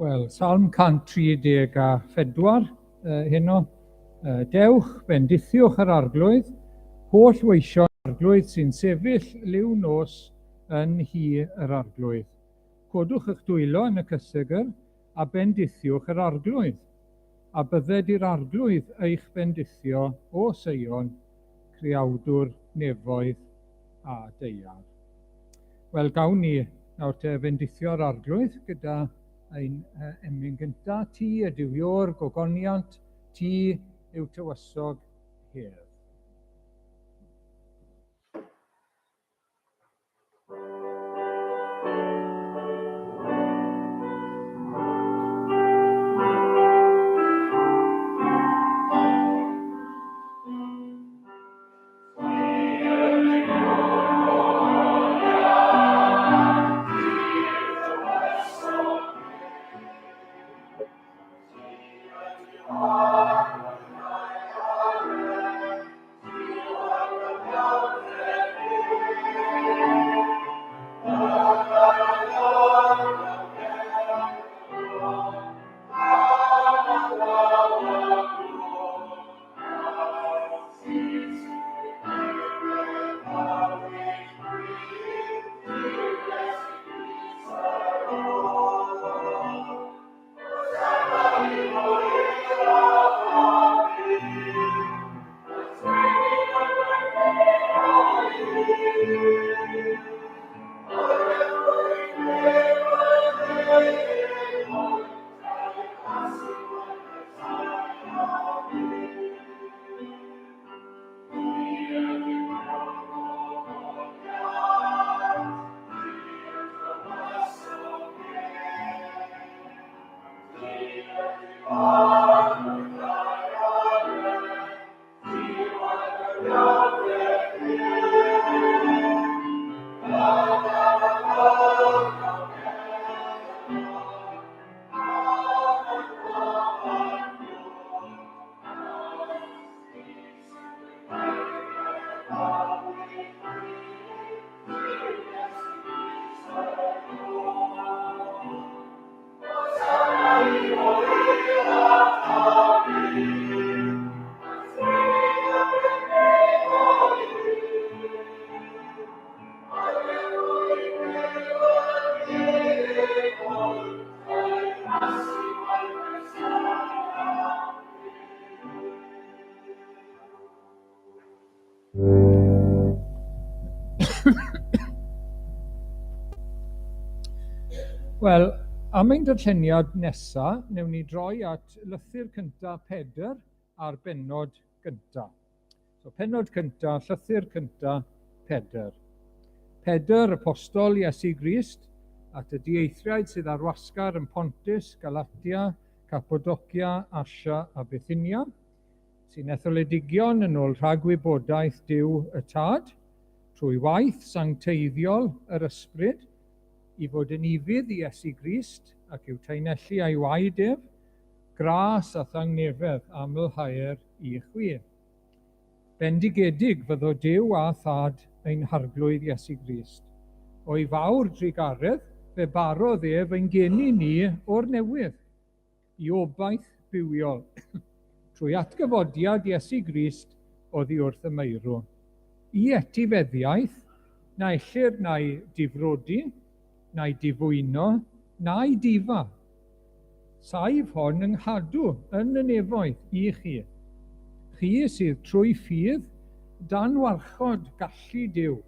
Wel, Salm 134 heno. Dewch, bendithiwch yr Arglwydd, holl weision Arglwydd sy'n sefyll liw nos yn nhŷ yr Arglwydd. Codwch eich dwylo yn y cysegr a bendithiwch yr Arglwydd. A bydded i'r Arglwydd eich bendithio o Seion, Creawdwr nefoedd a daear. Wel, gawn ni nawr te fendithio'r Arglwydd gyda ein emyn gynta. Ti ydyw Ior gogoniant, ti yw tywysog hedd. Wel, am ein darlleniad nesa, newn ni droi at lythyr cynta Pedr a'r bennod gynta. So, pennod cynta, llythyr cynta Pedr. Pedr, apostol Iesu Grist, at y dieithriaid sydd ar wasgar yn Pontus, Galatia, Cappadocia, Asia a Bithynia, sy'n etholedigion yn ôl rhagwybodaeth Duw y Tad, trwy waith sancteiddiol yr Ysbryd, i fod yn ufudd i Iesu Grist ac i'w taenellu a'i waed ef, gras a thangnefedd amlhaer i chwi. Bendigedig fyddo Duw a Thad ein Harglwydd Iesu Grist. O'i fawr drugaredd, fe barodd ef ein geni ni o'r newydd, i obaith bywiol, trwy atgyfodiad Iesu Grist oddi wrth y meirw, i etifeddiaeth na ellir na'i difrodi, na'i difwyno, na'i difa. Saif hon yng nghadw yn y nefoedd i chi, chi sydd trwy ffydd dan warchod gallu Duw,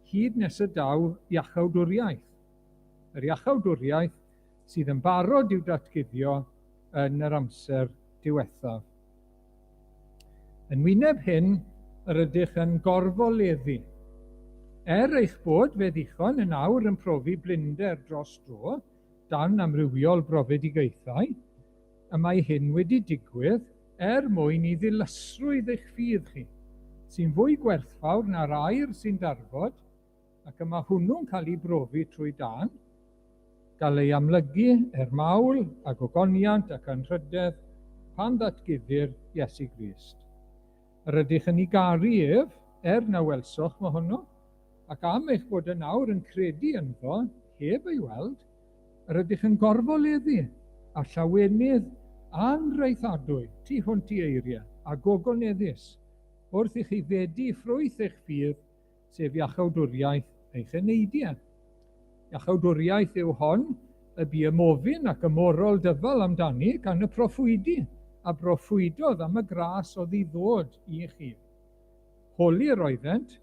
hyd nes y daw iachawdwriaeth. Yr iachawdwriaeth sydd yn barod i'w datguddio yn yr amser diwethaf. Yn wyneb hyn, yr ydych yn gorfoleddu. Er eich bod, fe ddichon, yn awr yn profi blinder dros dro, dan amrywiol brofedigaethau, y mae hyn wedi digwydd er mwyn i ddilysrwydd eich ffydd chi, sy'n fwy gwerthfawr na'r aur sy'n darfod, ac y mae hwnnw'n cael ei brofi trwy dân, gael ei amlygu er mawl a gogoniant ac anrhydedd pan ddatguddir Iesu Grist. Yr ydych yn ei garu ef, er na welsoch mohono, ac am eich bod yn awr yn credu ynddo, heb ei weld, yr ydych yn gorfoleddu a llawenydd anraethadwy tu hwnt i eiriau a gogoneddus wrth i chi fedi ffrwyth eich ffydd, sef iachawdwriaeth eich eneidiau. Iachawdwriaeth yw hon y bu ymofyn ac ymorol dyfal amdani gan y proffwydi a broffwydodd am y gras oedd i ddod i chi. Holi yr oeddent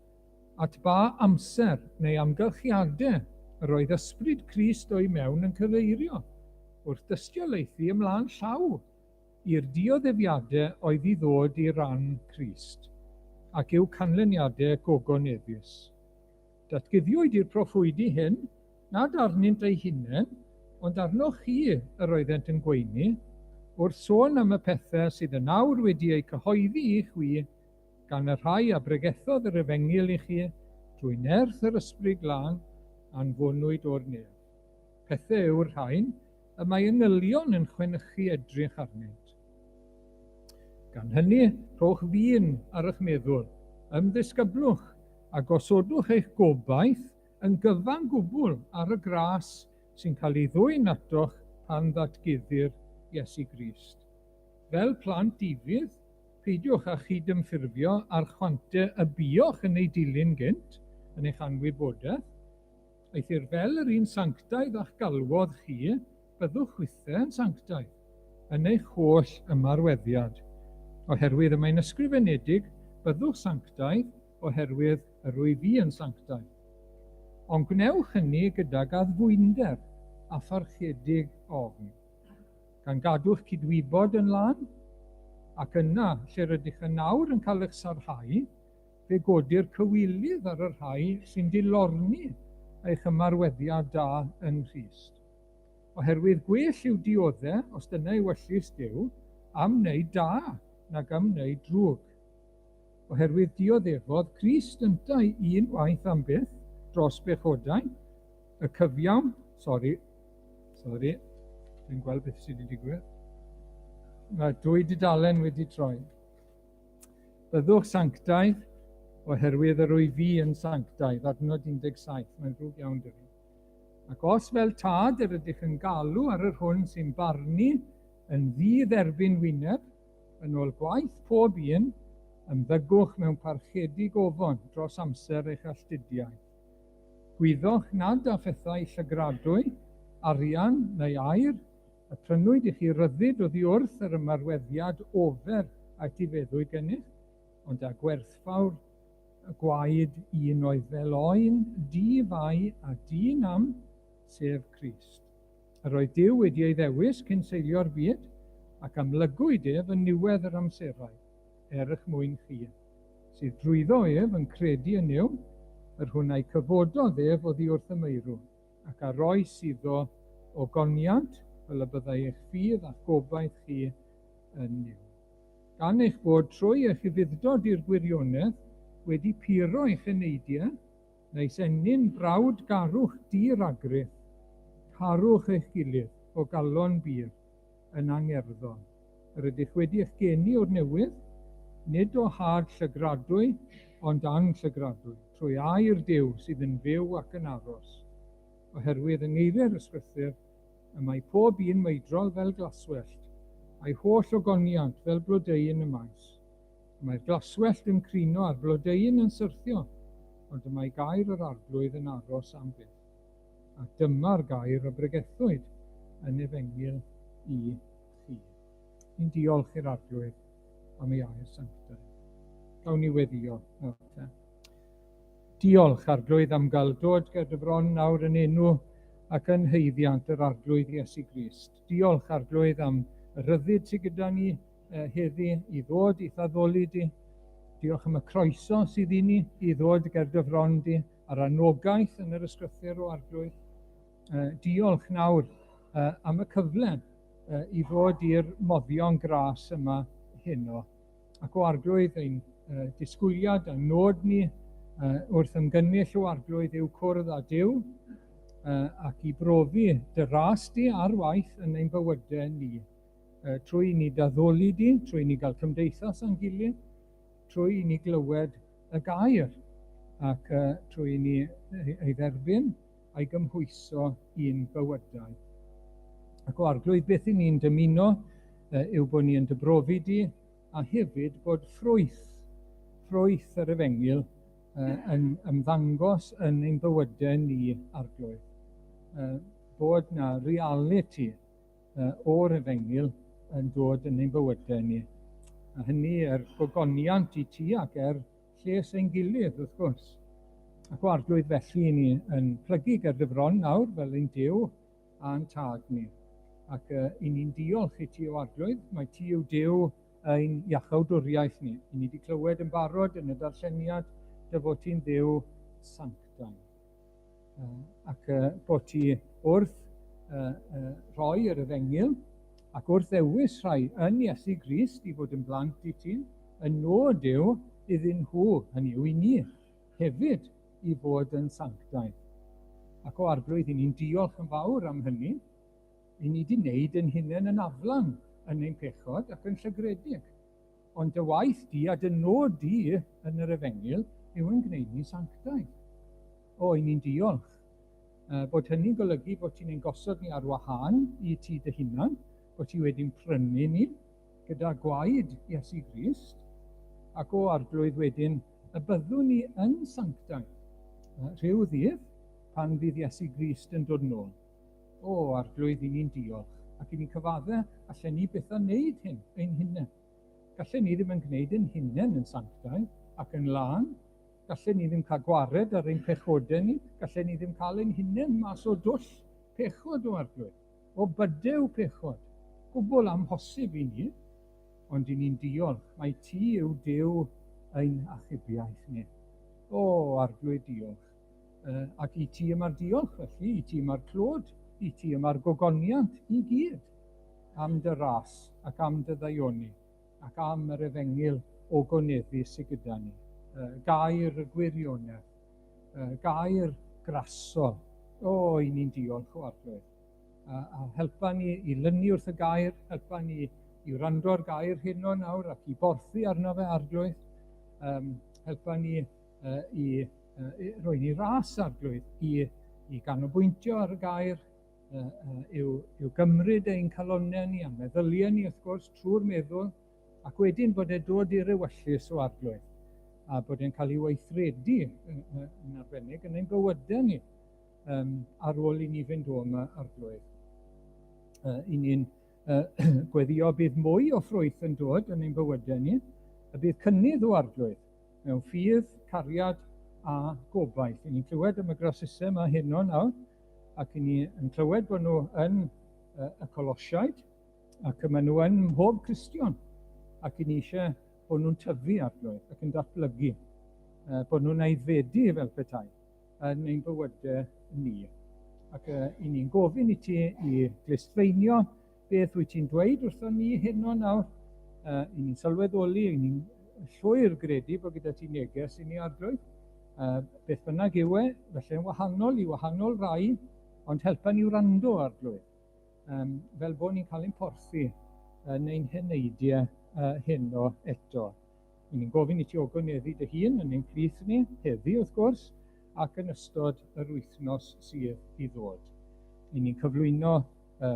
at ba amser neu amgylchiadau yr oedd ysbryd Crist o'i mewn yn cyfeirio, wrth dystiolaethu ymlaen llaw i'r dioddefiadau oedd i ddod i ran Crist, ac i'w canlyniadau gogoneddus. Datguddiwyd i'r proffwydi hyn nad arnynt eu hunain, ond arnoch chi yr oeddent yn gweini, wrth sôn am y pethau sydd yn awr wedi eu cyhoeddi i chwi gan y rhai a bregethodd yr efengyl i chi drwy nerth yr Ysbryd Glân anfonwyd o'r nef. Pethau yw'r rhain y mae angylion yn chwenychu edrych arnynt. Gan hynny, rhowch fin ar eich meddwl, ymddisgyblwch a gosodwch eich gobaith yn gyfan gwbl ar y gras sy'n cael ei ddwyn atoch pan ddatguddir Iesu Grist. Fel plant ufudd, peidiwch â chydymffurfio â'r chwante y buoch yn eu dilyn gynt yn eich anwybodaeth. Eithr fel yr un sanctaidd a'ch galwodd chi, byddwch chwithe yn sanctaidd yn eich holl ymarweddiad. Oherwydd y mae'n ysgrifenedig, byddwch sanctaidd, oherwydd yr wyf fi yn sanctaidd. Ond gwnewch hynny gydag addfwynder a pharchedig ofn, gan gadw'ch cydwybod yn lân, ac yna, lle rydych yn awr yn cael eich sarhau, fe godir cywilydd ar y rhai sy'n dilorni eich ymarweddiad da yng Nghrist. Oherwydd gwell yw diodde, os dyna ewyllys Duw, am wneud da nag am wneud drwg. Oherwydd dioddefodd Crist yntau un waith am byth dros bechodau, y cyfiawn, sori, sori, dwi'n gweld beth sydd wedi digwydd. Mae dwy dudalen wedi troi. Byddwch sanctaidd, oherwydd yr wyf fi yn sanctaidd, adnod 17, mae'n ddrwg iawn dy fi. Ac os fel tad yr ydych yn galw ar yr hwn sy'n barnu yn ddi dderbyn wyneb, Yn ôl gwaith pob un, ymddygwch mewn parchedig ofon dros amser eich alltudiaeth. Gwyddoch nad â phethau llygradwy, arian neu aur, y prynwyd i chi ryddid oddi wrth yr ymarweddiad ofer a etifeddwyd gennych, ond â gwerthfawr y gwaed un oedd fel oen di-fai a di-nam, sef Crist. Yr oedd Duw wedi ei ddewis cyn seilio'r byd, ac amlygwyd ef yn niwedd yr amserau, er eich mwyn chi, sydd drwyddo ef yn credu yn Nuw, yr hwn a'i cyfododd ef oddi wrth y meirw, ac a roes iddo ogoniant, fel y byddai eich ffydd a'ch gobaith chi yn Nuw. Gan eich bod trwy eich ufudd-dod i'r gwirionedd wedi puro eich eneidiau, Wnes ennyn brawd garwch di-ragrith, carwch eich gilydd o galon bur, yn angerddol. Yr ydych wedi eich geni o'r newydd, nid o had llygradwy, ond anllygradwy, trwy air Duw sydd yn fyw ac yn aros. Oherwydd yng ngeiriau'r Ysgrythur, y mae pob un meidrol fel glaswellt, a'i holl ogoniant fel blodeuyn y maes. Y mae'r glaswellt yn crino a'r blodeuyn yn syrthio, ond y mae gair yr Arglwydd yn aros am byth. A dyma'r gair a bregethwyd yn Efengyl i chi. Ni'n diolch i'r Arglwydd am ei air sanctaidd. Gawn ni weddio nawr te. Diolch, Arglwydd, am gael dod ger dy fron nawr yn enw ac yn haeddiant yr Arglwydd Iesu Grist. Diolch, Arglwydd, am y rhyddid sydd gyda ni heddi i ddod i'th addoli di. Diolch am y croeso sydd i ni i ddod ger dy fron di a'r anogaeth yn yr ysgrythur o Arglwydd. Diolch nawr am y cyfle i ddod i'r moddion gras yma heno. Ac o Arglwydd, ein disgwyliad a'n nod ni wrth ymgynnull o Arglwydd yw cwrdd â Duw ac i brofi dy ras di ar waith yn ein bywydau ni. Trwy i ni d'addoli di, trwy i ni gael cymdeithas â'n gilydd, trwy i ni glywed y gair ac trwy i ni ei dderbyn a'i gymhwyso i'n bywydau. Ac o Arglwydd, beth i ni'n dymuno yw bod ni yn dy brofi di, a hefyd bod ffrwyth, ffrwyth yr efengyl yn ymddangos yn ein bywydau ni, Arglwydd. Bod na realiti o'r efengyl yn dod yn ein bywydau ni. A hynny er gogoniant i ti ac er lles ein gilydd, wrth gwrs. Ac o Arglwydd, felly ni yn plygu ger dy fron nawr fel ein Duw a'n Tad ni. Ac i ni'n diolch i ti o Arglwydd, mae ti yw Duw ein iachawdwriaeth ni. I ni wedi clywed yn barod yn y darlleniad dy fod ti'n Dduw sanctaidd. Ac bod ti wrth rhoi yr efengyl ac wrth ddewis rhai yn Iesu Grist i fod yn blant i ti, y nod yw iddyn nhw, hynny yw i ni, hefyd i fod yn sanctaidd. Ac o Arglwydd, i ni'n diolch yn fawr am hynny. I ni wedi wneud yn hunain yn aflan yn ein pechod ac yn llygredig. Ond dy waith di a dy nod di yn yr efengyl yw yn gwneud ni sanctaidd. O, i ni'n diolch. Bod hynny'n golygu bod ti'n ein gosod ni ar wahân i ti dy hunan, bod ti wedi'n prynu ni gyda gwaed Iesu Grist, ac o Arglwydd wedyn y byddwn ni yn sanctaidd rhyw ddydd pan fydd Iesu Grist yn dod nôl. O, Arglwydd, i ni'n diolch, ac i ni'n cyfadde allen ni byth a wneud hyn ein hunain. Gallen ni ddim yn gwneud ein hunain yn sanctaidd ac yn lân. Gallen ni ddim cael gwared ar ein pechodau ni. Gallen ni ddim cael ein hunain mas o dwll pechod o Arglwydd, o bydew pechod. Gwbl amhosib i ni, ond i ni'n diolch mai ti yw Duw ein achubiaeth ni. O, Arglwydd, diolch. Ac i ti y mae'r diolch felly, i ti y mae'r clod, i ti y mae'r gogoniant i gyd am dy ras ac am dy ddaioni ac am yr efengyl ogoneddus sydd gyda ni. Gair y gwirionedd, gair grasol. O, i ni'n diolch o Arglwydd. A helpa ni i lynu wrth y gair, helpa ni i wrando'r gair heno nawr ac i borthi arno fe, Arglwydd. Helpa ni i roi ni ras, Arglwydd, i ganolbwyntio ar y gair, yw gymryd ein calonnau ni a'n meddyliau ni, wrth gwrs, trwy'r meddwl, ac wedyn bod e dod i'r ewyllys o Arglwydd, a bod e'n cael ei weithredu yn arbennig yn ein bywydau ni ar ôl i ni fynd o yma, Arglwydd. I ni'n gweddio bydd mwy o ffrwyth yn dod yn ein bywydau ni, y bydd cynnydd o Arglwydd mewn ffydd, cariad a gobaith. I ni'n clywed am y grasusau yma heno nawr, ac i ni yn clywed bod nhw yn y Colosiaid, ac maen nhw yn mhob Cristion, ac i ni eisiau bod nhw'n tyfu, Arglwydd, ac yn datblygu, bod nhw'n aeddfedu fel petai yn ein bywydau ni. Ac i ni'n gofyn i ti i glustfeinio beth wyt ti'n dweud wrthon ni heno nawr. I ni'n sylweddoli, i ni'n llwyr gredu bod gyda ti neges i ni, Arglwydd. Beth bynnag yw e, felly yn wahanol i wahanol rai, ond helpa ni wrando, Arglwydd, fel bod ni'n cael ein porthi yn ein heneidiau heno eto. I ni'n gofyn i ti ogoneddu dy hun yn ein plith ni, heddi wrth gwrs, ac yn ystod yr wythnos sydd i ddod. I ni'n cyflwyno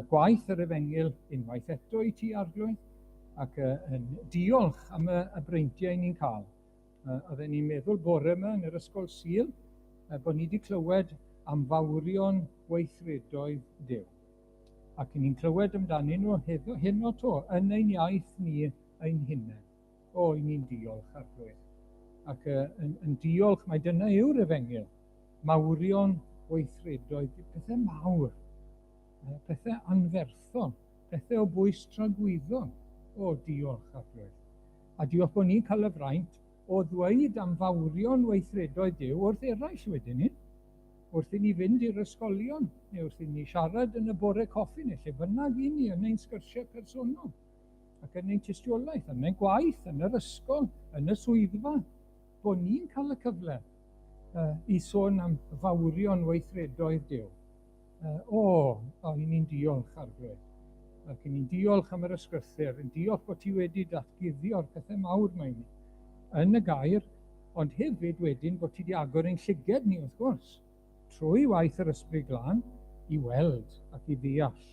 gwaith yr efengyl unwaith eto i ti, Arglwydd, ac yn diolch am y breintiau ni'n cael. Oedden ni'n meddwl bore yma yn yr ysgol Sul bod ni wedi clywed am fawrion gweithredoedd Duw. Ac ni'n clywed amdanyn nhw heno to, yn ein iaith ni ein hunain. O, i ni'n diolch, Arglwydd. Ac yn diolch mai dyna yw'r efengyl. Mawrion gweithredoedd, pethau mawr, pethau anferthol, pethau o bwys tragwyddol. O, diolch, Arglwydd. A diolch bod ni'n cael y fraint o ddweud am fawrion weithredoedd Duw wrth eraill wedyn ni. Wrth i ni fynd i'r ysgolion, neu wrth i ni siarad yn y bore coffi, neu lle bynnag i ni yn ein sgyrsiau personol, ac yn ein tystiolaeth, yn ein gwaith, yn yr ysgol, yn y swyddfa, bod ni'n cael y cyfle i sôn am fawrion weithredoedd Duw. O, o, i ni'n diolch, Arglwydd. Ac i ni'n diolch am yr ysgrythur, yn diolch bod ti wedi datguddio'r pethau mawr mae ni yn y gair, ond hefyd wedyn bod ti wedi agor ein llyged ni, wrth gwrs, trwy waith yr Ysbryd Glân, i weld ac i ddeall.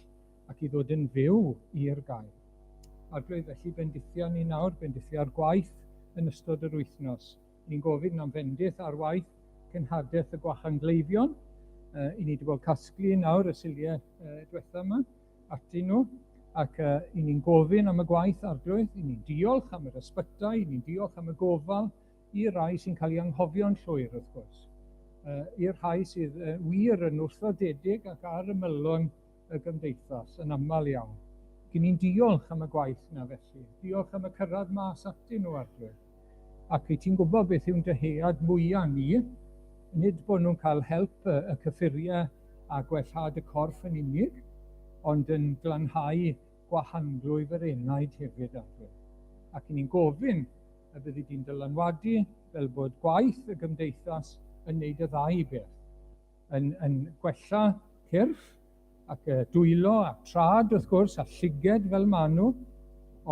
ac i ddod yn fyw i'r gair. Arglwydd, felly bendithia ni nawr, bendithia'r gwaith yn ystod yr wythnos. Ni'n gofyn am fendith ar waith cenhadaeth y gwahangleifion. I ni wedi bod casglu nawr y Suliau diwetha yma atyn nhw, ac i ni'n gofyn am y gwaith, Arglwydd, i ni'n diolch am yr ysbytai, i ni'n diolch am y gofal i'r rhai sy'n cael ei anghofio'n llwyr, wrth gwrs, i'r rhai sydd wir yn wrthodedig ac ar ymylon y gymdeithas yn aml iawn. Gyn ni'n diolch am y gwaith na felly. Diolch am y cyrraedd mas atyn nhw, Arglwydd. Ac i ti'n gwybod beth yw'n dyhead mwyaf ni, nid bod nhw'n cael help y, y cyffuriau a gwellhad y corff yn unig, ond yn glanhau gwahanglwyf yr enaid hefyd, Arglwydd. Ac i ni'n gofyn y byddi di'n dylanwadu fel bod gwaith y gymdeithas yn neud y ddau beth, yn, yn gwella cyrff ac y dwylo a trad wrth gwrs a llyged fel maen nhw,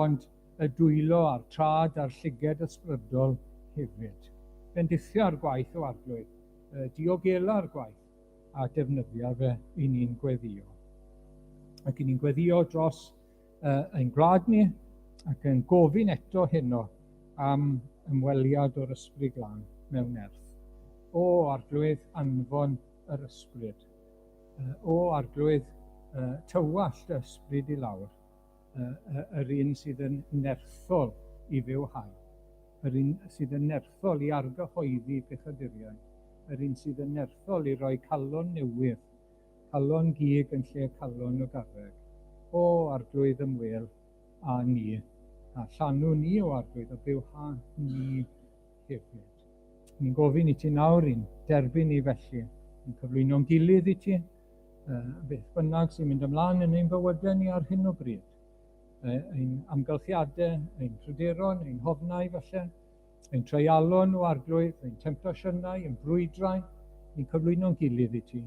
ond y dwylo a'r trad a'r llyged ysbrydol hefyd. Bendithia'r gwaith o Arglwydd, diogela'r gwaith a defnyddia fe i ni'n gweddio. Ac i ni'n gweddio dros ein gwlad ni ac yn gofyn eto heno am ymweliad o'r Ysbryd Glân mewn nerth. O Arglwydd, anfon yr Ysbryd. O Arglwydd, tywallt y Ysbryd i lawr, yr un sydd yn nerthol i fywhau, yr un sydd yn nerthol i argyhoeddi pechaduriaid, yr un sydd yn nerthol i roi calon newydd, calon gig yn lle calon o garreg. O Arglwydd ymwel â ni, a llanw ni o Arglwydd, a bywha ni hefyd. Ni'n gofyn i ti nawr i'n derbyn ni felly, yn cyflwyno'n gilydd i ti, beth bynnag sy'n mynd ymlaen yn ein bywydau ni ar hyn o bryd. Ein amgylchiadau, ein pryderon, ein hofnau falle, ein treialon o Arglwydd, ein temtasiynau, ein brwydrau, ni'n cyflwyno'n gilydd i ti.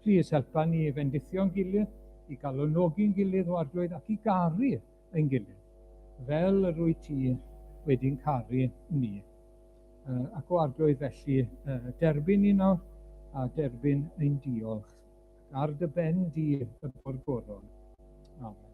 Plîs helpa ni i fendithio'n gilydd, i galonogi'n gilydd o Arglwydd ac i garu ein gilydd, fel yr wyt ti wedi'n caru ni. Ac o Arglwydd felly, derbyn ni nawr a derbyn ein diolch. Ar dy ben di y bo'r goron. Amen.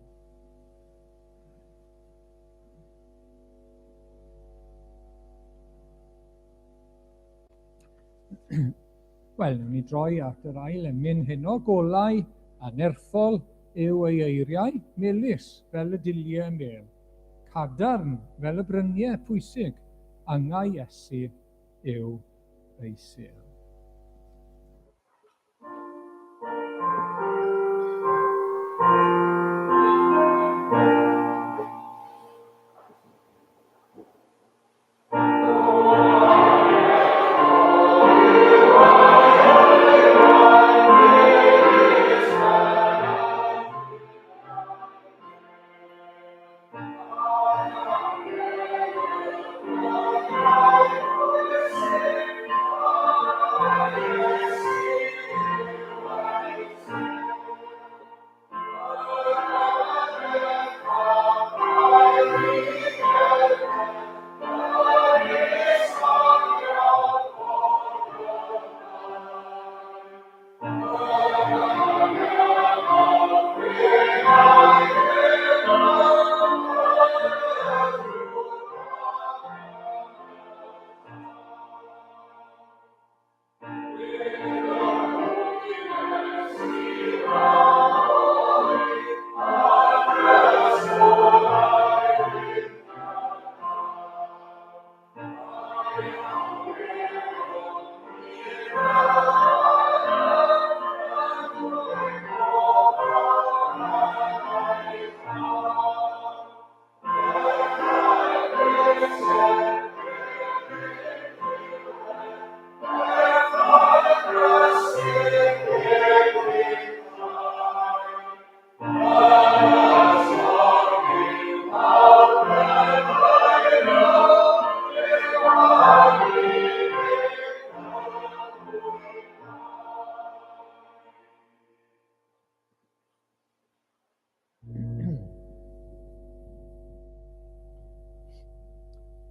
Wel, newn ni droi at yr ail emyn heno. Golau a nerthol yw ei eiriau, melys fel y diliau mêl, cadarn fel y bryniau pwysig, angau Iesu yw ei sêl.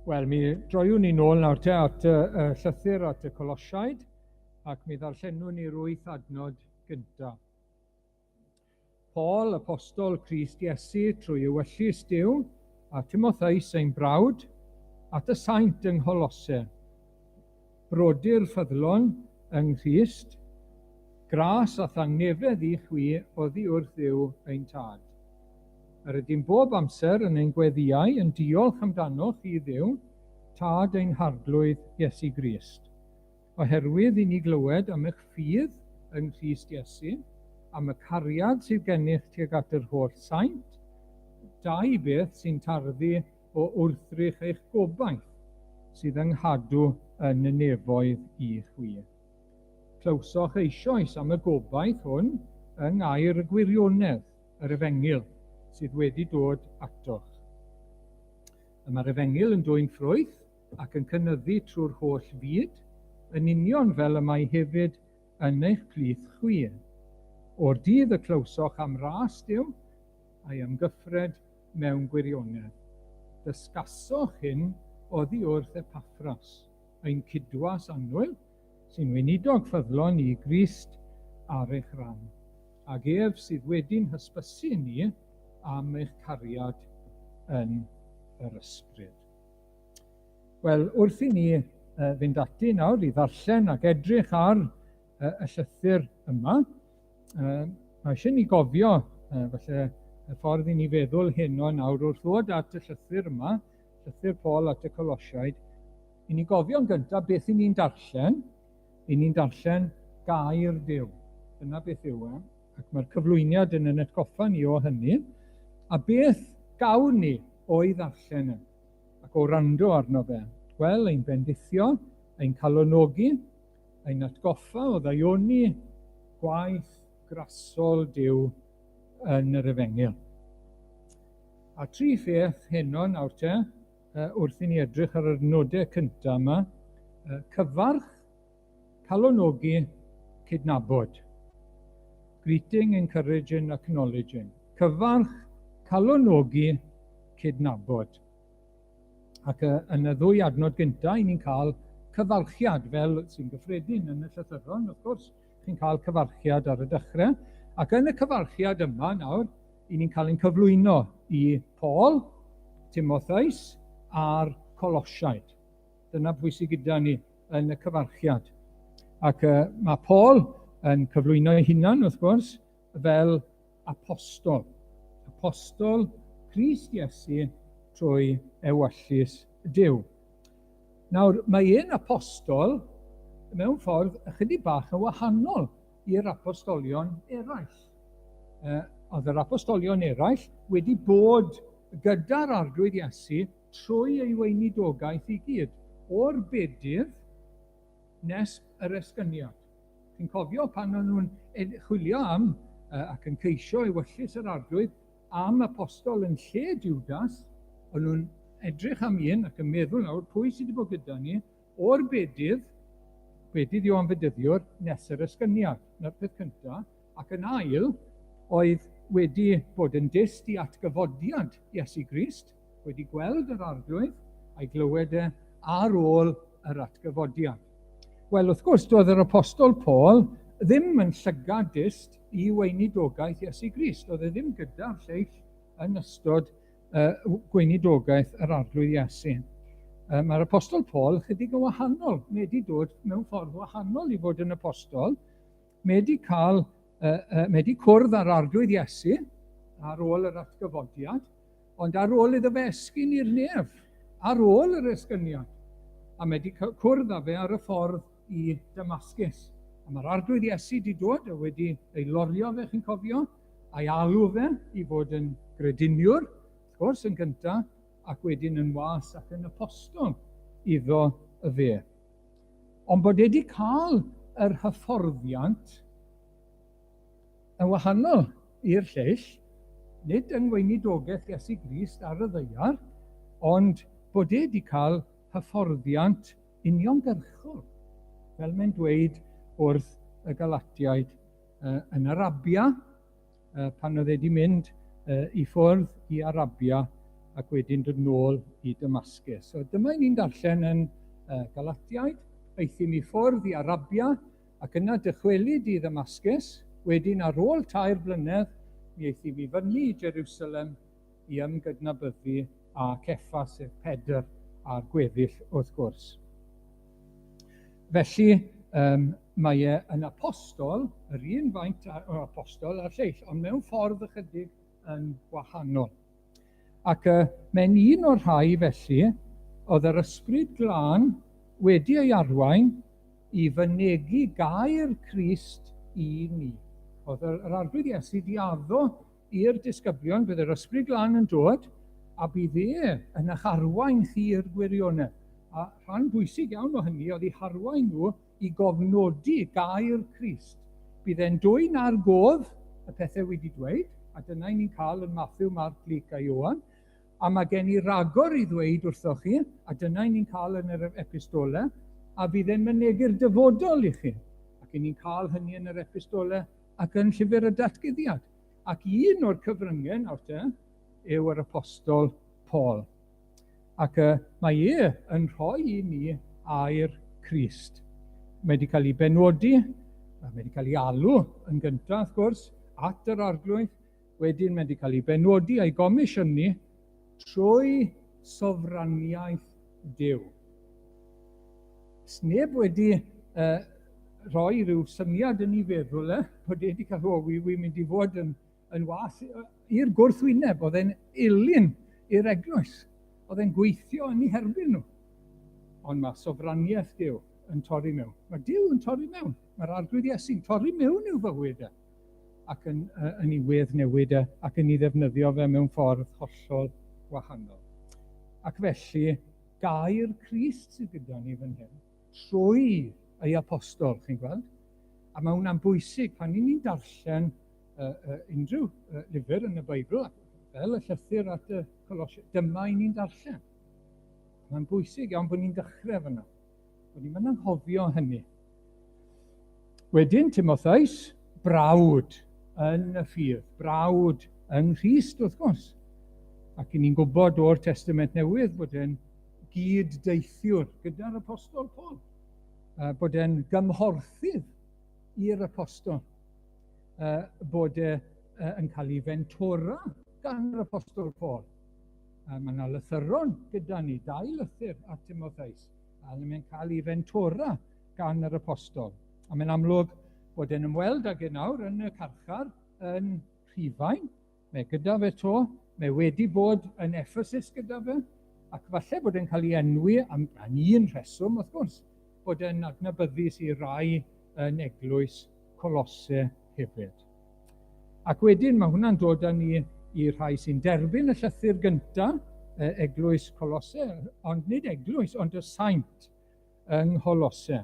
Wel, mi droiwn ni nôl nawr te at y, y llythyr at y Colosiaid, ac mi ddarllenwn ni'r wyth adnod gyntaf. Paul, apostol Crist Iesu, trwy ewyllys Duw, a Timotheus ein brawd, at y saint yng Ngholose. Brodyr ffyddlon yng Nghrist, gras a thangnefedd i chwi oddi wrth Dduw ein Tad. Yr ydym bob amser yn ein gweddïau yn diolch amdanoch i Dduw, Tad ein Harglwydd Iesu Grist. Oherwydd i ni glywed am eich ffydd yng Nghrist Iesu, am y cariad sydd gennych tuag at yr holl saint, dau beth sy'n tarddu o wrthrych eich gobaith, sydd yng nghadw yn y nefoedd i chwi. Clywsoch eisoes am y gobaith hwn yng ngair y gwirionedd, yr Efengyl, sydd wedi dod atoch. Y mae'r Efengyl yn dwyn ffrwyth, ac yn cynyddu trwy'r holl fyd, yn union fel y mae hefyd yn eich plith chwi. O'r dydd y clywsoch am ras Duw, a'i amgyffred mewn gwirionedd. Dysgasoch hyn oddi wrth Epaffras, ein cydwas annwyl, sy'n weinidog ffyddlon i Grist ar eich rhan, ac ef sydd wedi'n hysbysu ni am eich cariad yn yr ysbryd. Wel, wrth i ni fynd ati nawr i ddarllen ac edrych ar y llythyr yma, mae eisiau ni gofio, falle, y ffordd i ni feddwl heno nawr wrth ddod at y llythyr yma, llythyr Paul at y Colosiaid, i ni gofio'n gyntaf beth i ni'n darllen, i ni'n darllen gair Duw. Dyna beth yw e, ac mae'r cyflwyniad yn yn atgoffa ni o hynny. A beth gawn ni o'i ddarllen e? Ac o wrando arno fe? Wel, ein bendithio, ein calonogi, ein atgoffa o ddaioni gwaith grasol Duw yn yr Efengyl. A tri pheth heno nawr te, wrth i ni edrych ar yr nodau cyntaf yma, cyfarch, calonogi, cydnabod. Greeting, encouraging, acknowledging. Cyfarch, calonogi, cydnabod. Ac yn y ddwy adnod gyntaf, i ni'n cael cyfarchiad, fel sy'n gyffredin yn y llythyron, wrth gwrs, chi'n cael cyfarchiad ar y dechrau. Ac yn y cyfarchiad yma nawr, i ni'n cael ein cyflwyno i Paul, Timotheus a'r Colosiaid. Dyna pwy sydd gyda ni yn y cyfarchiad. Ac mae Paul yn cyflwyno ei hunan, wrth gwrs, fel apostol. Apostol Crist Iesu trwy ewyllys Duw. Nawr, mae un apostol mewn ffordd ychydig bach yn wahanol i'r apostolion eraill. Oedd yr apostolion eraill wedi bod gyda'r Arglwydd Iesu trwy ei weinidogaeth i gyd, o'r bedydd nes yr esgyniad. Chi'n cofio pan o'n nhw'n chwilio am ac yn ceisio ewyllys yr Arglwydd am apostol yn lle Judas, o'n nhw'n edrych am un ac yn meddwl nawr pwy sydd wedi bod gyda ni o'r bedydd, bedydd Ioan Fedyddiwr, nes yr esgyniad. Na'r peth cyntaf. Ac yn ail, oedd wedi bod yn dyst i atgyfodiad Iesu Grist, wedi gweld yr Arglwydd a'i glywed e ar ôl yr atgyfodiad. Wel, wrth gwrs, doedd yr apostol Paul ddim yn llygad dyst i weinidogaeth Iesu Grist. Oedd e ddim gyda'r lleill yn ystod uh, gweinidogaeth yr Arglwydd Iesu. Mae'r apostol Paul chydig yn wahanol. Mae wedi dod mewn ffordd wahanol i fod yn apostol. Mae wedi cael, mae wedi cwrdd â'r Arglwydd Iesu ar ôl yr atgyfodiad, Ond ar ôl iddo fe esgyn i'r nef, ar ôl yr esgyniad, a mae wedi cwrdd â fe ar y ffordd i Damascus. A mae'r Arglwydd Iesu wedi dod a wedi ei lorio fe, chi'n cofio, a'i alw fe i fod yn grediniwr, wrth gwrs, yn gyntaf, ac wedyn yn was ac yn apostol iddo y fe. Ond bod e wedi cael yr hyfforddiant Yn wahanol i'r lleill, nid yng ngweinidogaeth Iesu Grist ar y ddaear, ond bod e wedi cael hyfforddiant uniongyrchol, fel mae'n dweud wrth y Galatiaid yn Arabia, pan oedd e wedi mynd i ffwrdd i Arabia ac wedyn dod nôl i Damascus. So dyma i ni'n darllen yn Galatiaid, aethum i ffwrdd i Arabia, Ac yna dychwelyd i Ddamascus, wedyn ar ôl tair blynedd mi euthum i fyny i Jerusalem i ymgydnabyddu â Cephas, sef Pedr, a'r gweddill wrth gwrs. Felly, mae e yn apostol, yr un faint o apostol a'r lleill, ond mewn ffordd ychydig yn wahanol. Ac mae'n un o'r rhai felly oedd yr Ysbryd Glân wedi ei arwain i fynegi gair Crist i ni. Oedd yr Arglwydd Iesu di addo i'r disgyblion, bydd yr Ysbryd Glân yn dod, a bydd e yn eich arwain chi i'r gwirionedd. A rhan bwysig iawn o hynny oedd eu harwain nhw i gofnodi gair Crist. Bydd e'n dwyn ar gof y pethau wedi dweud, a dyna i ni'n cael yn Matthew, Mark, Luke a Ioan. A mae gen i ragor i ddweud wrthoch chi, a dyna i ni'n cael yn yr epistole, a fydd e'n mynegi'r dyfodol i chi. Ac i ni'n cael hynny yn yr epistole ac yn llyfr y datguddiad. Ac un o'r cyfryngau nawr te yw yr apostol Paul. Ac mae e yn rhoi i ni air Crist. Mae wedi cael ei benodi, mae wedi cael ei alw yn gyntaf, wrth gwrs, at yr Arglwydd. Wedyn mae wedi cael ei benodi a'i gomisiynu trwy sofraniaeth Duw. Sneb wedi rhoi rhyw syniad yn ei feddwl e, bod e wedi cael, o, wi, wi'n mynd i fod yn was i'r gwrthwyneb, oedd e'n elyn i'r eglwys, oedd e'n gweithio yn ei herbyn nhw. Ond mae sofraniaeth Duw yn torri mewn. Mae Duw yn torri mewn. Mae'r Arglwydd Iesu'n torri mewn i'w fywyd e, ac yn ei wedd newid e, ac yn ei ddefnyddio fe mewn ffordd hollol wahanol. Ac felly, gair Crist sydd gyda ni fan hyn, trwy ei apostol, chi'n gweld? A mae hwnna'n bwysig pan ni'n darllen unrhyw lyfr yn y Beibl, fel y llythyr at y Colosiaid, dyma i ni'n darllen. Mae'n bwysig iawn bod ni'n dechrau fyna, bod ni'n mynd anghofio hynny. Wedyn, Timotheus, brawd yn y ffydd, brawd yng Nghrist, wrth gwrs. Ac i ni'n gwybod o'r Testament Newydd bod e'n gyd-deithiwr gyda'r apostol Paul, bod e'n gymhorthydd i'r apostol, bod e yn cael ei fentora gan yr apostol Paul. Mae yna lythyron gyda ni, dau lythyr at Timotheus, a mae'n cael ei fentora gan yr apostol. A mae'n amlwg bod e'n ymweld ag e nawr yn y carchar yn Rhufain. Mae gyda fe to, mae wedi bod yn Ephesus gyda fe, ac falle bod e'n cael ei enwi am un rheswm, wrth gwrs, bod e'n adnabyddus i rai yn eglwys Colosse hefyd. Ac wedyn mae hwnna'n dod â ni i rhai sy'n derbyn y llythyr gyntaf, eglwys Colosse, ond nid eglwys, ond y saint yng Ngholose.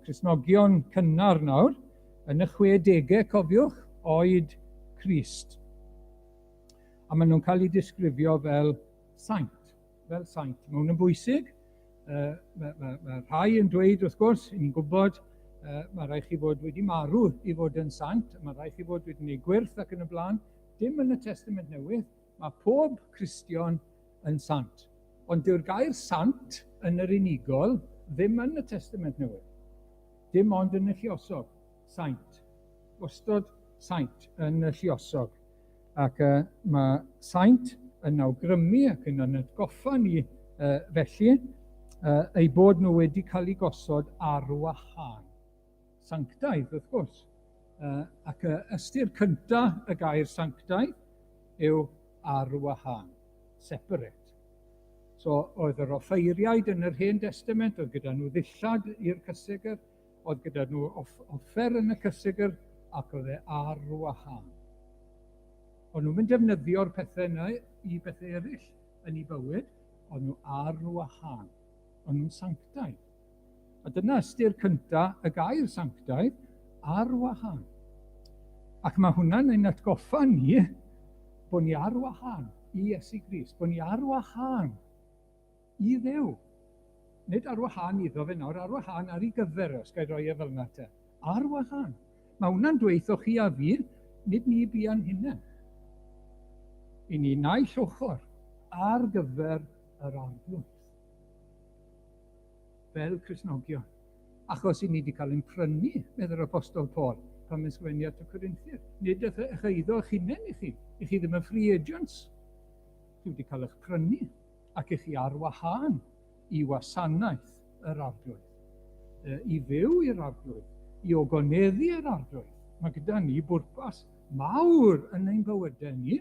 Cristnogion cynnar nawr, yn y 60au, cofiwch, oed Crist. A maen nhw'n cael eu disgrifio fel saint, fel saint. Mae hwn yn bwysig. Mae rhai yn dweud, wrth gwrs, ni'n gwybod, mae rhaid chi fod wedi marw i fod yn saint, mae rhaid chi fod wedi gwneud gwyrth ac yn y blaen. Dim yn y Testament Newydd, mae pob Cristion yn sant. Ond dyw'r gair sant yn yr unigol ddim yn y Testament Newydd. Dim ond yn y lluosog, saint. Wastod saint yn y lluosog. Ac mae saint yn awgrymu ac yn atgoffa ni felly eu bod nhw wedi cael eu gosod ar wahân. Sanctaidd, wrth gwrs. Ac ystyr cyntaf y gair sanctaidd yw ar wahân, separate. So, oedd yr offeiriaid yn yr Hen Destament, oedd gyda nhw ddillad i'r cysegr, oedd gyda nhw offer yn y cysegr, ac oedd e ar wahân. O'n nhw'n mynd defnyddio'r pethau yna i bethau eraill yn eu bywyd, o'n nhw ar wahân. O'n nhw'n sanctaidd. A dyna ystyr cynta y gair sanctaidd, ar wahân. Ac mae hwnna'n ein atgoffa ni bod ni ar wahân i Iesu Grist, bod ni ar wahân i Dduw. Nid ar wahân iddo fe nawr, ar wahân ar ei gyfer, os gael roi e fel yna te. Ar wahân. Mae hwnna'n dweud chi a fi, nid ni buan hunain. I ni naill ochr ar gyfer yr Arglwydd. Fel Cristnogion. Achos i ni wedi cael ein prynu, meddai'r Apostol Paul. pan mae'n sgwennu at y Corinthiaid. Nid eich eiddo eich hunain i chi. I chi ddim yn free agents. Chi wedi cael eich prynu ac i chi ar wahân i wasanaeth yr Arglwydd. I fyw i'r Arglwydd, i ogoneddu yr Arglwydd. Mae gyda ni bwrpas mawr yn ein bywydau ni.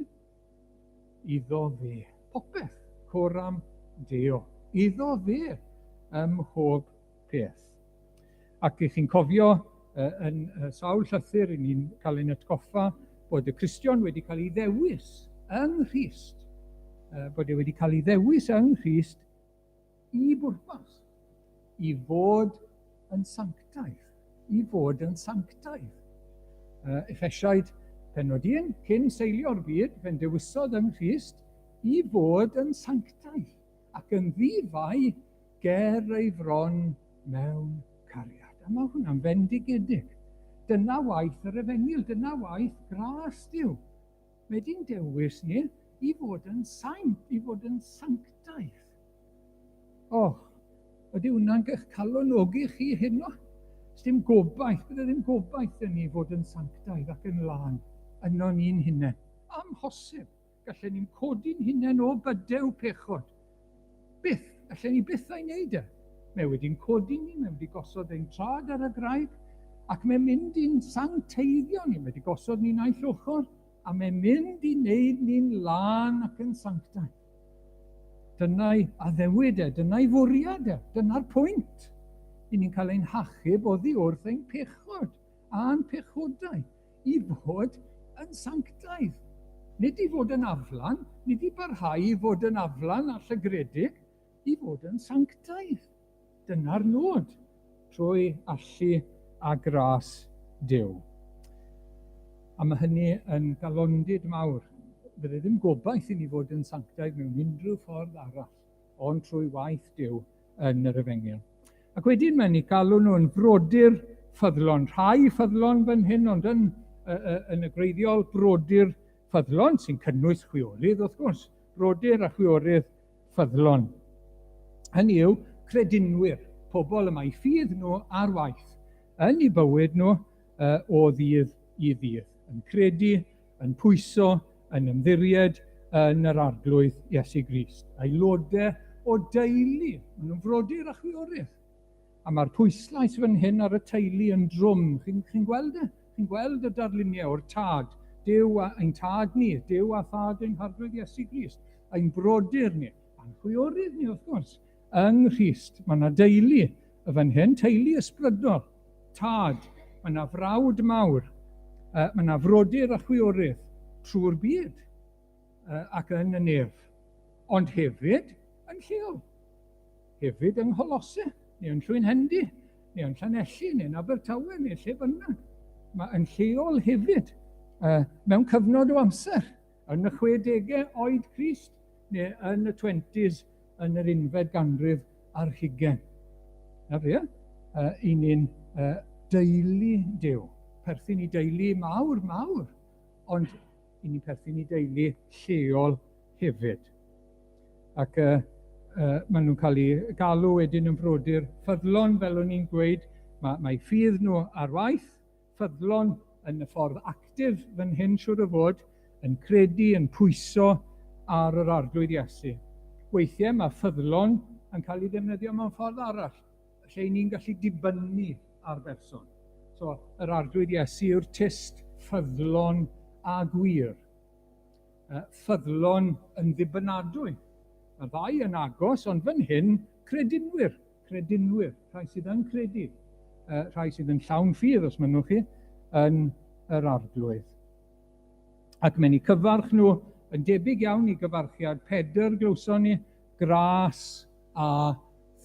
Iddo fe. Popeth. Coram Deo. Iddo fe ym mhob peth. Ac i chi'n cofio yn sawl llythyr, i ni'n cael ein atgoffa bod y Cristion wedi cael ei ddewis yng Nghrist, bod e wedi cael ei ddewis yng Nghrist i bwrpas, i fod yn sanctaidd, i fod yn sanctaidd. Effesiaid penod 1, cyn seilio'r byd, fe'n dewisodd yng Nghrist i fod yn sanctaidd ac yn ddifai ger ei fron mewn cariad. A mae hwnna'n fendigedig. Dyna waith yr efengyl, dyna waith gras Duw. Mae di'n dewis ni i fod yn saint, i fod yn sanctaidd. Och, ydy hwnna'n eich calonogi chi heno? Dim gobaith, bydde ddim gobaith yn ni fod yn sanctaidd ac yn lân yno ni'n hunain. Amhosib. Gallen ni'n codi'n hunain o bydew pechod. Byth, gallen ni byth a'i wneud e. Mae wedi'n codi ni, mae wedi gosod ein trad ar y graig, ac mae'n mynd i'n sancteiddio ni, mae wedi gosod ni naill ochr, a mae'n mynd i wneud ni'n lân ac yn sanctaidd. Dyna'i addewid e, dyna'i fwriad e, dyna'r pwynt. I ni'n cael ein hachub oddi wrth ein pechod a'n pechodau i fod yn sanctaidd. Nid i fod yn aflan, nid i barhau i fod yn aflan a llygredig, i fod yn sanctaidd. Dyna'r nod, trwy allu a gras Duw. A mae hynny yn galondid mawr. Fydde ddim gobaith i ni fod yn sanctaidd mewn unrhyw ffordd arall, ond trwy waith Duw yn yr efengyl. Ac wedyn mae'n eu galw nhw'n frodyr ffyddlon, rhai ffyddlon fan hyn, ond yn, yn y gwreiddiol brodyr ffyddlon, sy'n cynnwys chwiorydd wrth gwrs, brodyr a chwiorydd ffyddlon. Hynny yw, credinwyr, pobl y mae ffydd nhw ar waith yn eu bywyd nhw o ddydd i ddydd, yn credu, yn pwyso, yn ymddiried yn yr Arglwydd Iesu Grist. Aelodau o deulu, maen nhw'n frodyr a chwiorydd. A mae'r pwyslais fan hyn ar y teulu yn drwm. Chi'n chi gweld e? Chi'n gweld y darluniau o'r tad, Duw a ein tad ni, Duw a thad ein Harglwydd Iesu Grist, ein brodyr ni, a'n chwiorydd ni wrth gwrs, yng Nghrist. Mae yna deulu y fan hyn, teulu ysbrydol, tad, mae yna frawd mawr, mae yna frodyr a chwiorydd trwy'r byd ac yn y nef, ond hefyd yn lleol, hefyd yng Ngholose, neu yn Llwynhendy, neu yn Llanelli, neu yn Abertawe, neu lle bynnag. Mae yn lleol hefyd, mewn cyfnod o amser, yn y 60au oed Crist, neu yn y 20s yn yr unfed ganrif ar hugain. Na fe, i ni'n deulu Duw. Perthyn i deulu mawr, mawr, ond i ni'n perthyn i deulu lleol hefyd. Ac maen nhw'n cael eu galw wedyn yn frodyr ffyddlon, fel o'n i'n gweud, mae, mae ffydd nhw ar waith, ffyddlon yn y ffordd actif fan hyn siwr o fod, yn credu, yn pwyso ar yr Arglwydd Iesu. Weithiau mae ffyddlon yn cael ei ddefnyddio mewn ffordd arall, lle ni'n gallu dibynnu ar berson. So, yr Arglwydd Iesu yw'r tyst ffyddlon a gwir. Ffyddlon yn ddibynadwy. Mae'r ddau yn agos, ond fan hyn, credinwyr. Credinwyr, rhai sydd yn credu, rhai sydd yn llawn ffydd, os mynnwch chi, yn yr Arglwydd. Ac mae'n eu cyfarch nhw yn debyg iawn i gyfarchiad Pedr glywson ni, gras a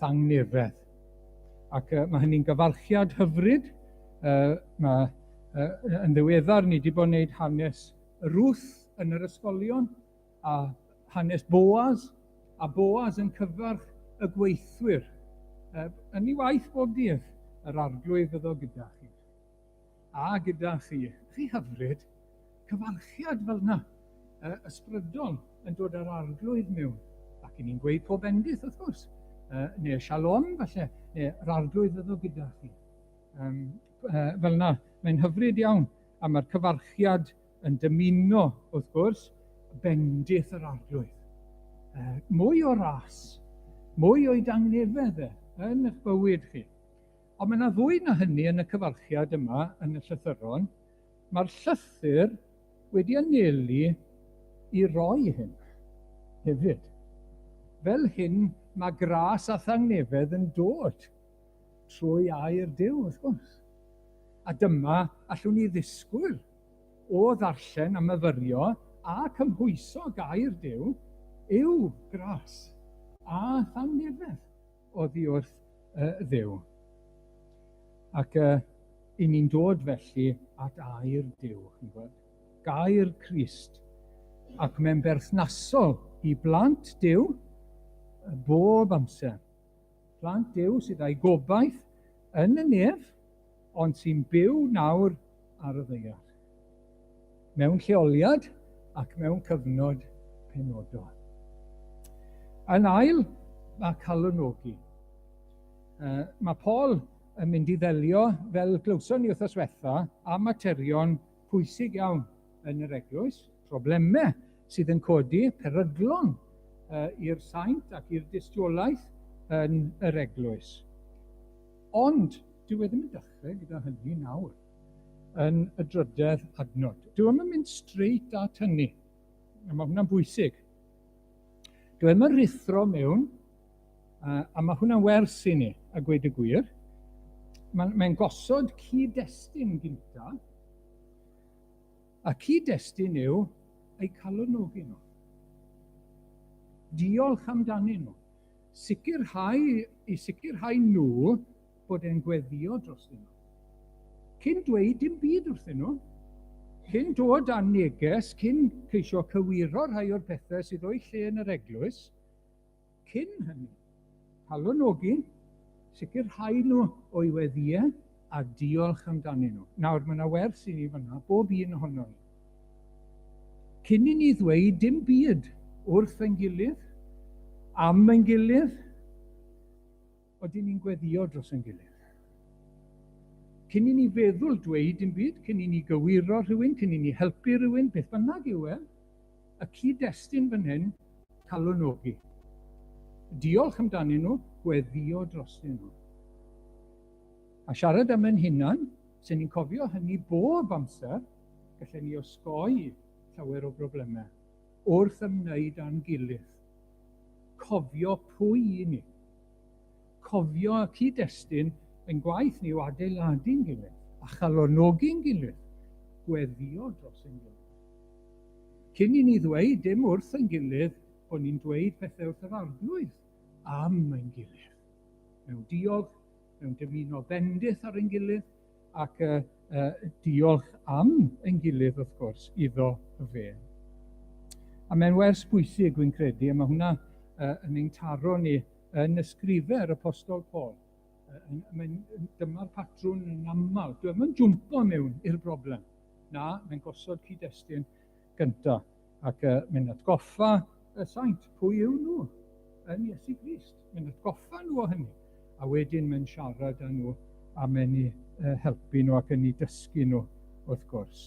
thangnefedd. Ac mae hynny'n gyfarchiad hyfryd. Mae, yn ddiweddar, ni wedi bod yn gwneud hanes Ruth yn yr ysgolion, a hanes Boaz, a Boaz yn cyfarch y gweithwyr. Yn ei waith bob dydd, yr Arglwydd fyddo gyda chi. A gyda chi. Chi hyfryd, cyfarchiad fel yna, ysbrydol yn dod â'r Arglwydd mewn. Ac i ni'n gweud pob bendith, wrth gwrs. Neu shalom, falle, neu yr Arglwydd fyddo gyda chi. Fel yna. Mae'n hyfryd iawn, a mae'r cyfarchiad yn dymuno, wrth gwrs, bendith yr Arglwydd. Mwy o ras, mwy o'i dangnefedd e yn eich bywyd chi. Ond mae yna fwy na hynny yn y cyfarchiad yma yn y llythyron. Mae'r llythyr wedi anelu i roi hyn hefyd. Fel hyn mae gras a thangnefedd yn dod trwy air Duw, wrth gwrs. A dyma allwn ni ddisgwyl o ddarllen a myfyrio a cymhwyso gair Duw yw gras a thangnefedd oddi wrth Dduw. Ac i ni'n dod felly at air Duw, chi'n gweld, gair Crist, ac mae'n berthnasol i blant Duw bob amser. Plant Duw sydd â'i gobaith yn y nef, ond sy'n byw nawr ar y ddaear. Mewn lleoliad ac mewn cyfnod penodol. Yn ail, mae calonogi. Mae Paul yn mynd i ddelio, fel glywson ni wythnos diwetha, â materion pwysig iawn yn yr eglwys, problemau sydd yn codi, peryglon i'r saint ac i'r dystiolaeth yn yr eglwys. Ond dyw e ddim yn dechrau gyda hynny nawr yn y drydedd adnod. Dyw e'm yn mynd straight at hynny. A mae hwnna'n bwysig. Dyw e'm yn rhuthro mewn, a mae hwnna'n wers i ni, a gweud y gwir. Mae'n mae gosod cyd-destun gynta, a cyd-destun yw eu calonogi nhw. Diolch amdanyn nhw. Sicrhau, i sicrhau nhw bod e'n gweddio drostyn nhw. Cyn dweud dim byd wrthyn nhw, cyn dod â neges, cyn ceisio cywiro rhai o'r pethau sydd o'i lle yn yr eglwys, cyn hynny, calonogi, sicrhau nhw o'i weddïau a diolch amdanyn nhw. Nawr, mae yna wers i ni fanna, bob un ohono ni. Cyn i ni ddweud dim byd wrth ein gilydd, am ein gilydd, oedden ni'n gweddio dros ein gilydd. Cyn i ni feddwl dweud dim byd, cyn i ni gywiro rhywun, cyn i ni helpu rhywun, beth bynnag yw e, y cyd-destun fan hyn, calonogi. Diolch amdanyn nhw, gweddio drostyn nhw. A siarad am ein hunan, sy'n ni'n cofio hynny bob amser, gallen ni osgoi llawer o broblemau wrth ymwneud â'n gilydd. Cofio pwy i ni. Cofio y cyd-destun ein gwaith ni yw adeiladu'n gilydd a chalonogi'n gilydd, gweddio dros ein gilydd. Cyn i ni ddweud dim wrth ein gilydd bod ni'n dweud pethau wrth yr Arglwydd am ein gilydd. Mewn diolch, mewn dymuno bendith ar ein gilydd, ac diolch am ein gilydd, wrth gwrs, iddo fe. A mae'n wers bwysig, wy'n credu, a mae hwnna yn ein taro ni yn ysgrifau yr Apostol Paul. Dyma'r patrwn yn aml. Dwi ddim yn jwmpo mewn i'r broblem. Na, mae'n gosod cyd-destun gyntaf. Ac mae'n atgoffa y saint, pwy yw nhw yn Iesu Grist. Mae'n atgoffa nhw o hynny. A wedyn mae'n siarad â nhw a mae'n eu helpu nhw ac yn eu dysgu nhw, wrth gwrs.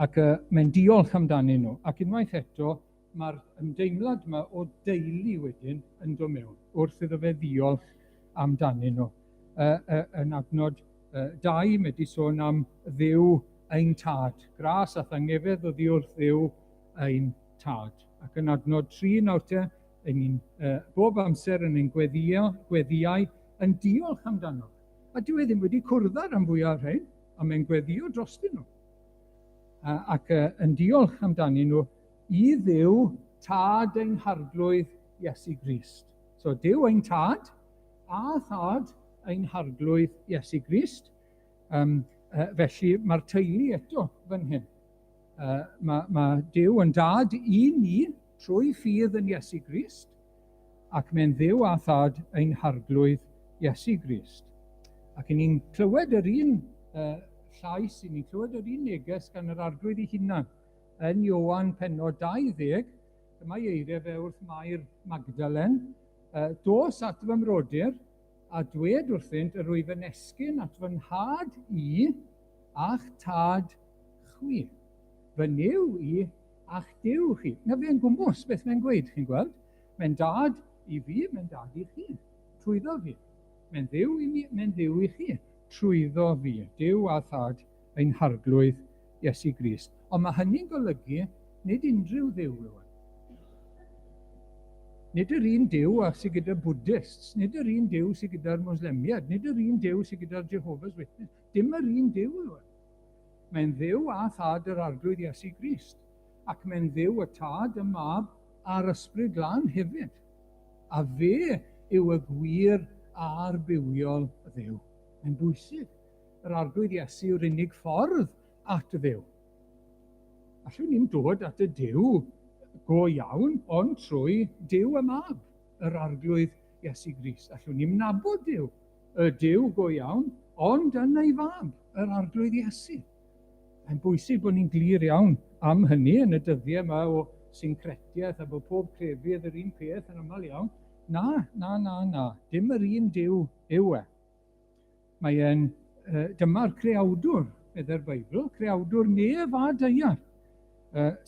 Ac mae'n diolch amdanyn nhw. Ac unwaith eto, mae'r ymdeimlad yma o deulu wedyn yn dod mewn, wrth iddo fe ddiolch amdanyn nhw. Yn adnod 2, mae wedi sôn am Dduw ein tad. Gras a thangnefedd oddi wrth Dduw ein tad. Ac yn adnod 3 nawr te, ein ni'n bob amser yn ein gweddio, gweddiau yn diolch amdano. A dyw e ddim wedi cwrdd â rhan fwyaf o'r rhain, ond mae'n gweddio drostyn nhw. Ac yn diolch amdanyn nhw i Dduw tad ein harglwydd Iesu Grist. So Duw ein tad a thad ein harglwydd Iesu Grist. Felly mae'r teulu eto fan hyn. Mae, mae Duw yn dad i ni trwy ffydd yn Iesu Grist, ac mae'n Dduw a thad ein harglwydd Iesu Grist. Ac i ni'n clywed yr un llais, i ni'n clywed yr un neges gan yr arglwydd ei hunan yn Ioan pennod 20, dyma ei eiriau fe wrth Mair Magdalen, dos at fy mrodyr, A dwed wrthynt, yr wyf yn esgyn at fy nhad i a'ch tad chwi. Fy Nuw i a'ch Duw chi. Na fe'n gwmws beth mae'n gweud, chi'n gweld? Mae'n dad i fi, mae'n dad i chi, trwyddo fi. Mae'n ddiw i mi, mae'n ddiw i chi, trwyddo fi. Duw a thad ein harglwydd Iesu Grist. Ond mae hynny'n golygu nid unrhyw ddiw yw e. Nid yr un Duw a sydd gyda Buddhists, nid yr un Duw sydd gyda'r Moslemiaid, nid yr un Duw sydd gyda'r Jehovah's Witness. Dim yr un Duw yw e. Mae'n Dduw a Thad yr Arglwydd Iesu Grist, ac mae'n Dduw y Tad, y Mab a'r Ysbryd Glân hefyd. A fe yw y gwir a'r bywiol Dduw. Mae'n bwysig. Yr Arglwydd Iesu yw'r unig ffordd at Dduw. Allwn ni'm dod at y Duw go iawn, ond trwy Duw y Mab, yr Arglwydd Iesu Grist. Allwn ni'm nabod Duw, y Duw go iawn, ond yn ei Fab, yr Arglwydd Iesu. Mae'n bwysig bod ni'n glir iawn am hynny yn y dyddiau yma o syncretiaeth a bod pob crefydd yr un peth yn aml iawn. Na, na, na, na, dim yr un Duw yw e. Mae e'n, dyma'r creawdwr, meddai'r Beibl, creawdwr nef a daear,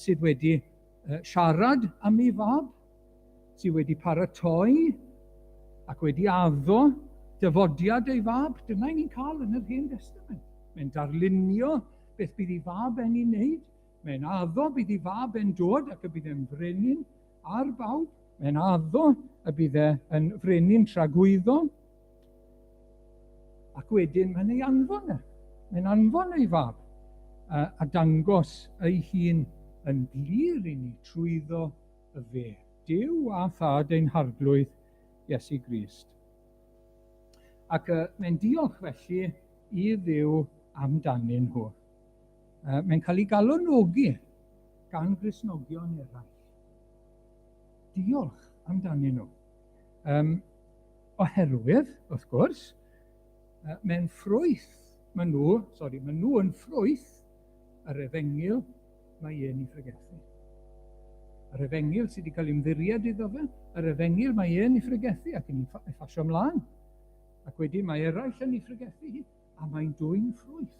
sydd wedi siarad am ei fab, sydd wedi paratoi ac wedi addo dyfodiad ei fab. Dyna ni'n cael yn yr Hen Testament. Mae'n darlunio beth bydd ei fab e'n ei wneud. Mae'n addo bydd ei fab e'n dod ac y bydd e'n frenin ar bawb. Mae'n addo y bydd e yn frenin tragwyddol. Ac wedyn mae'n ei anfon e. Mae'n anfon ei fab a, a dangos ei hun yn glir i ni trwyddo y fe. Duw a thad ein harglwydd Iesu Grist. Ac uh, mae'n diolch felly i Dduw amdanyn nhw. Uh, mae'n cael ei galonogi gan Gristnogion eraill. Diolch amdanyn nhw. Um, oherwydd, wrth gwrs, uh, mae'n ffrwyth, maen nhw, sori, maen nhw yn ffrwyth yr efengyl mae e'n ei phregethu. Yr efengyl sydd wedi cael ei ymddiried iddo fe, yr efengyl mae e'n ei phregethu ac yn ei phasio ymlaen. Ac wedyn mae eraill yn ei phregethu hi, a mae'n dwyn ffrwyth.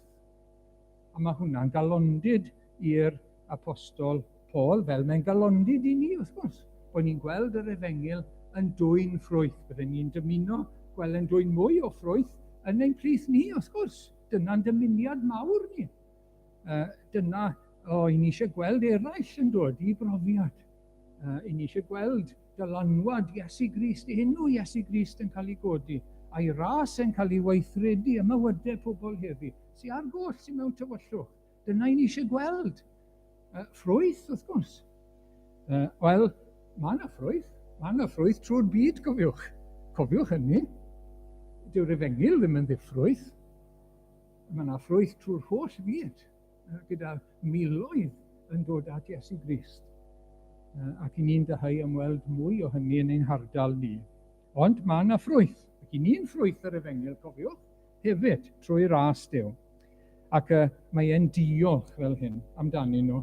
A mae hwnna'n galondid i'r apostol Paul, fel mae'n galondid i ni, wrth gwrs, bod ni'n gweld yr efengyl yn dwyn ffrwyth. Bydden ni'n dymuno gweld yn dwyn mwy o ffrwyth yn ein plith ni, wrth gwrs. Dyna'n dymuniad mawr ni. Uh, dyna, o, i ni eisiau gweld eraill yn dod i brofiad. Uh, I ni eisiau gweld dylanwad Iesu Grist, enw Iesu Grist yn cael ei godi, a'i ras yn cael ei weithredu ym mywydau pobl heddi, sy'n ar goll, sy'n mewn tywyllwch. Dyna i ni eisiau gweld. Uh, ffrwyth, wrth gwrs. Uh, Wel, mae yna ffrwyth. Mae yna ffrwyth trwy'r byd, cofiwch. Cofiwch hynny. Dyw'r efengyl ddim yn ddiffrwyth. Mae yna ffrwyth trwy'r holl fyd, gyda miloedd yn dod at Iesu Grist. Ac i ni'n dyheu am weld mwy o hynny yn ein hardal ni. Ond mae yna ffrwyth. Ac i ni'n ffrwyth yr efengyl, cofiwch, hefyd, trwy ras Duw. Ac uh, mae e'n diolch fel hyn amdanyn nhw.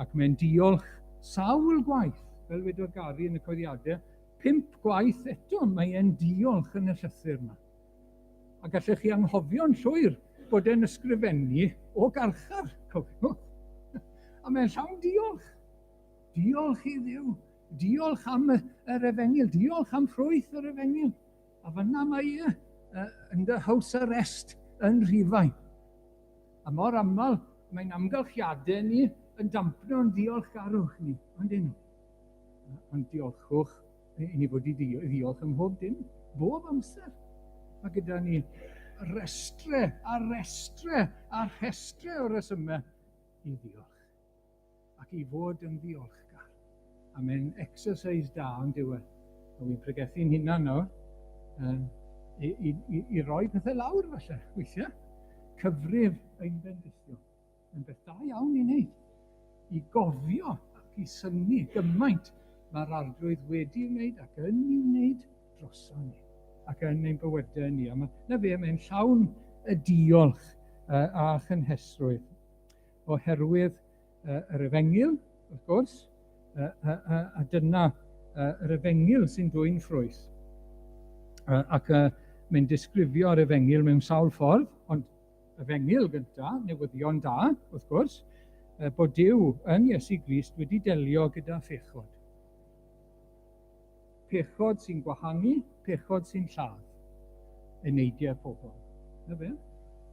Ac mae'n diolch sawl gwaith, fel wedodd Gary yn y coeddiadau, pump gwaith eto mae e'n diolch yn y llythyr yma. A gallech chi anghofio'n llwyr bod e'n ysgrifennu o garchar, cofiwch. A mae'n llawn diolch. Diolch i Dduw. Diolch am yr efengyl. Diolch am ffrwyth yr efengyl. A fyna mae e, under house arrest yn Rhufain. A mor aml mae'n amgylchiadau ni yn dampno'n ddiolchgarwch ni, ond dyn nhw. Ond diolchwch i ni fod i ddiolch ym mhob dim, bob amser. Mae gyda ni restre a restre a rhestre o resymau i ddiolch ac i fod yn ddiolchgar. A mae'n exercise da yn diwedd. A wy'n pregethu'n hunan nawr, um, i, i, i, i roi pethau lawr falle, weithiau. Cyfrif ein bendithion. Mae'n beth da iawn i wneud. I gofio ac i synnu gymaint mae'r Arglwydd wedi ei wneud ac yn ei wneud droson ni ac yn ein bywydau ni. A mae, na fe, mae'n llawn y diolch a chynhesrwydd oherwydd yr efengyl, wrth gwrs, a, a, a dyna yr efengyl sy'n dwyn ffrwyth. Ac Mae'n disgrifio'r efengyl mewn sawl ffordd, ond efengyl gyntaf, newyddion da, wrth gwrs, bod Duw yn Iesu Grist wedi delio gyda phechod. Pechod sy'n gwahanu, pechod sy'n lladd eneidiau pobl. Na fe?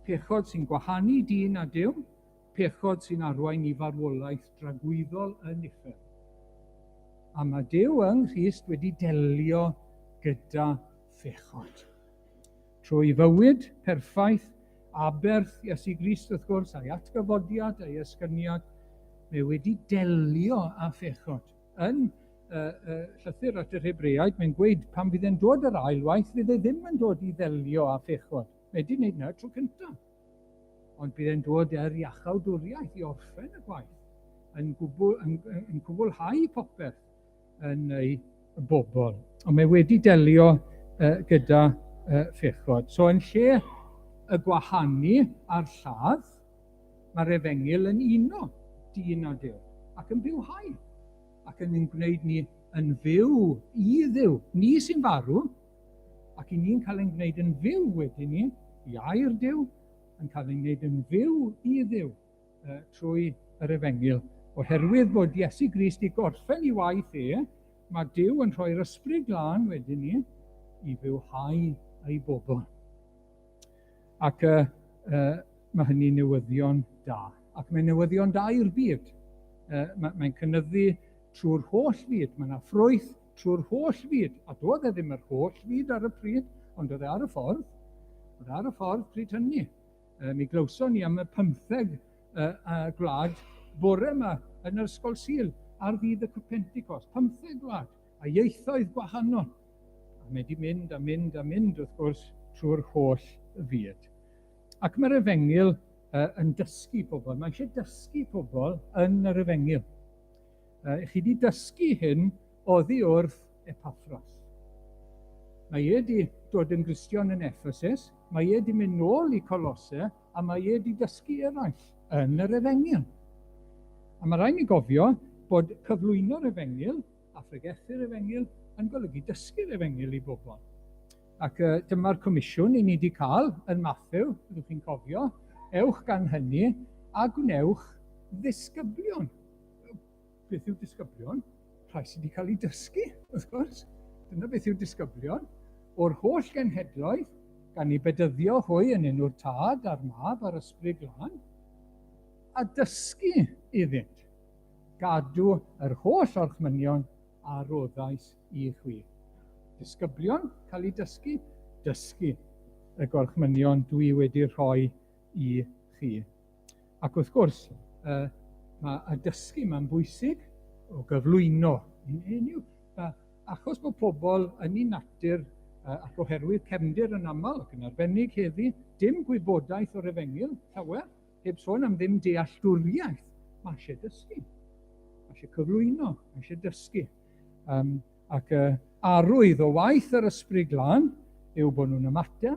Pechod sy'n gwahanu dyn a Duw, pechod sy'n arwain i farwolaeth dragwyddol yn uffern. A mae Duw yng Nghrist wedi delio gyda phechod. Trwy fywyd perffaith, aberth Iesu Grist wrth gwrs, a'i atgyfodiad, a'i esgyniad, mae wedi delio â phechod. Yn llythyr at yr Hebreaid, mae'n gweud pan fydd e'n dod yr ail waith, fydd e ddim yn dod i ddelio â phechod. Mae wedi wneud yna tro cyntaf. Ond bydd e'n dod er iachawdwriaeth i orffen y gwaith, yn, gwbl, yn, yn cwblhau popeth yn ei bobl. Ond mae wedi delio gyda phechod. So yn lle y gwahanu a'r lladd, Mae'r efengyl yn uno dyn a Duw, ac yn bywhau, ac yn ein gwneud ni yn fyw i Dduw. Ni sy'n farw, ac i ni'n cael ein gwneud yn fyw wedyn ni, i air Duw, yn cael ein gwneud yn fyw i Dduw trwy yr efengyl. Oherwydd bod Iesu Grist i gorffen i waith e, mae Duw yn rhoi'r ysbryd glân wedyn ni i fywhau ei bobl. Ac uh, uh, mae hynny'n newyddion da. Ac mae'n newyddion da i'r byd. Uh, Mae'n mae cynyddu trwy'r holl fyd. Mae yna ffrwyth trwy'r holl fyd. A doedd e ddim yr holl fyd ar y pryd, ond oedd e ar y ffordd. Oedd e ar y ffordd pryd hynny. Mi glywson ni am y pymtheg gwlad bore yma yn yr Ysgol Sul ar ddydd y Pentecost. Pymtheg gwlad a ieithoedd gwahanol. A mae wedi mynd a mynd a mynd, wrth gwrs, trwy'r holl fyd. Ac mae'r efengyl yn dysgu pobl. Mae eisiau dysgu pobl yn yr efengyl. Chi wedi dysgu hyn oddi wrth Epaffras. Mae e wedi dod yn Gristion yn Ephesus, mae e wedi mynd nôl i Colosse, a mae e wedi dysgu eraill yn yr efengyl. A mae rhaid ni gofio bod cyflwyno'r efengyl a phregethu'r efengyl yn golygu dysgu'r efengyl i bobl. Ac dyma'r comisiwn i ni wedi cael yn Matthew, byddwch chi'n cofio, ewch gan hynny a gwnewch ddisgyblion. Beth yw disgyblion? Rhai sydd wedi cael eu dysgu, wrth gwrs. Dyna beth yw disgyblion. O'r holl genhedloedd, gan eu bedyddio hwy yn enw'r Tad a'r Mab a'r Ysbryd Glân, a dysgu iddynt gadw yr holl orchmynion a roddais i chwi. Disgyblion cael eu dysgu, dysgu y gorchmynion dwi wedi rhoi i chi. Ac wrth gwrs, uh, mae y dysgu mae'n bwysig o gyflwyno. Hyn yw, achos bod pobl yn ei natur uh, ac oherwydd cefndir yn aml, ac yn arbennig heddi, dim gwybodaeth o'r efengyl, llawer, heb sôn am ddim dealltwriaeth, mae eisiau dysgu. Mae eisiau cyflwyno, mae eisiau dysgu. Um, ac uh, arwydd o waith yr ysbryd glân yw bod nhw'n ymateb,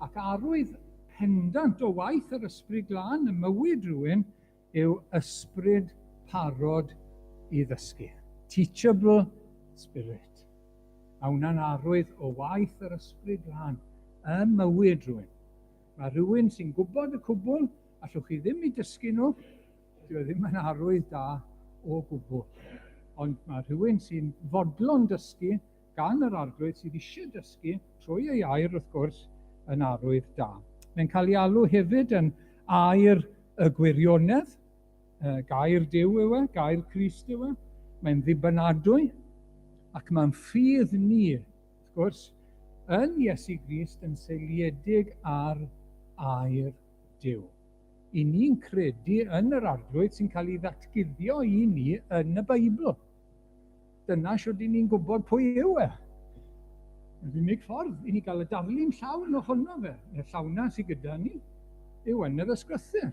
ac arwydd pendant o waith yr ysbryd glân ym mywyd rhywun yw ysbryd parod i ddysgu. Teachable spirit. A hwnna'n arwydd o waith yr ysbryd glân ym mywyd rhywun. Mae rhywun sy'n gwybod y cwbl, allwch chi ddim i dysgu nhw, dyw e ddim yn arwydd da o gwbl. Ond mae rhywun sy'n fodlon dysgu gan yr arglwydd sydd eisiau dysgu trwy ei air wrth gwrs yn arwydd da. Mae'n cael ei alw hefyd yn air y gwirionedd, gair Duw yw e, gair Crist yw e. Mae'n ddibynadwy ac mae'n ffydd ni wrth gwrs, yn Iesu Grist yn seiliedig ar air Duw. I ni'n credu yn yr Arglwydd sy'n cael ei ddatguddio i ni yn y Beibl. Dyna shwt i ni'n gwybod pwy yw e. Yr unig ffordd i ni gael y darlun llawn ohono fe, y llawna sydd gyda ni, yw yn yr ysgrythur.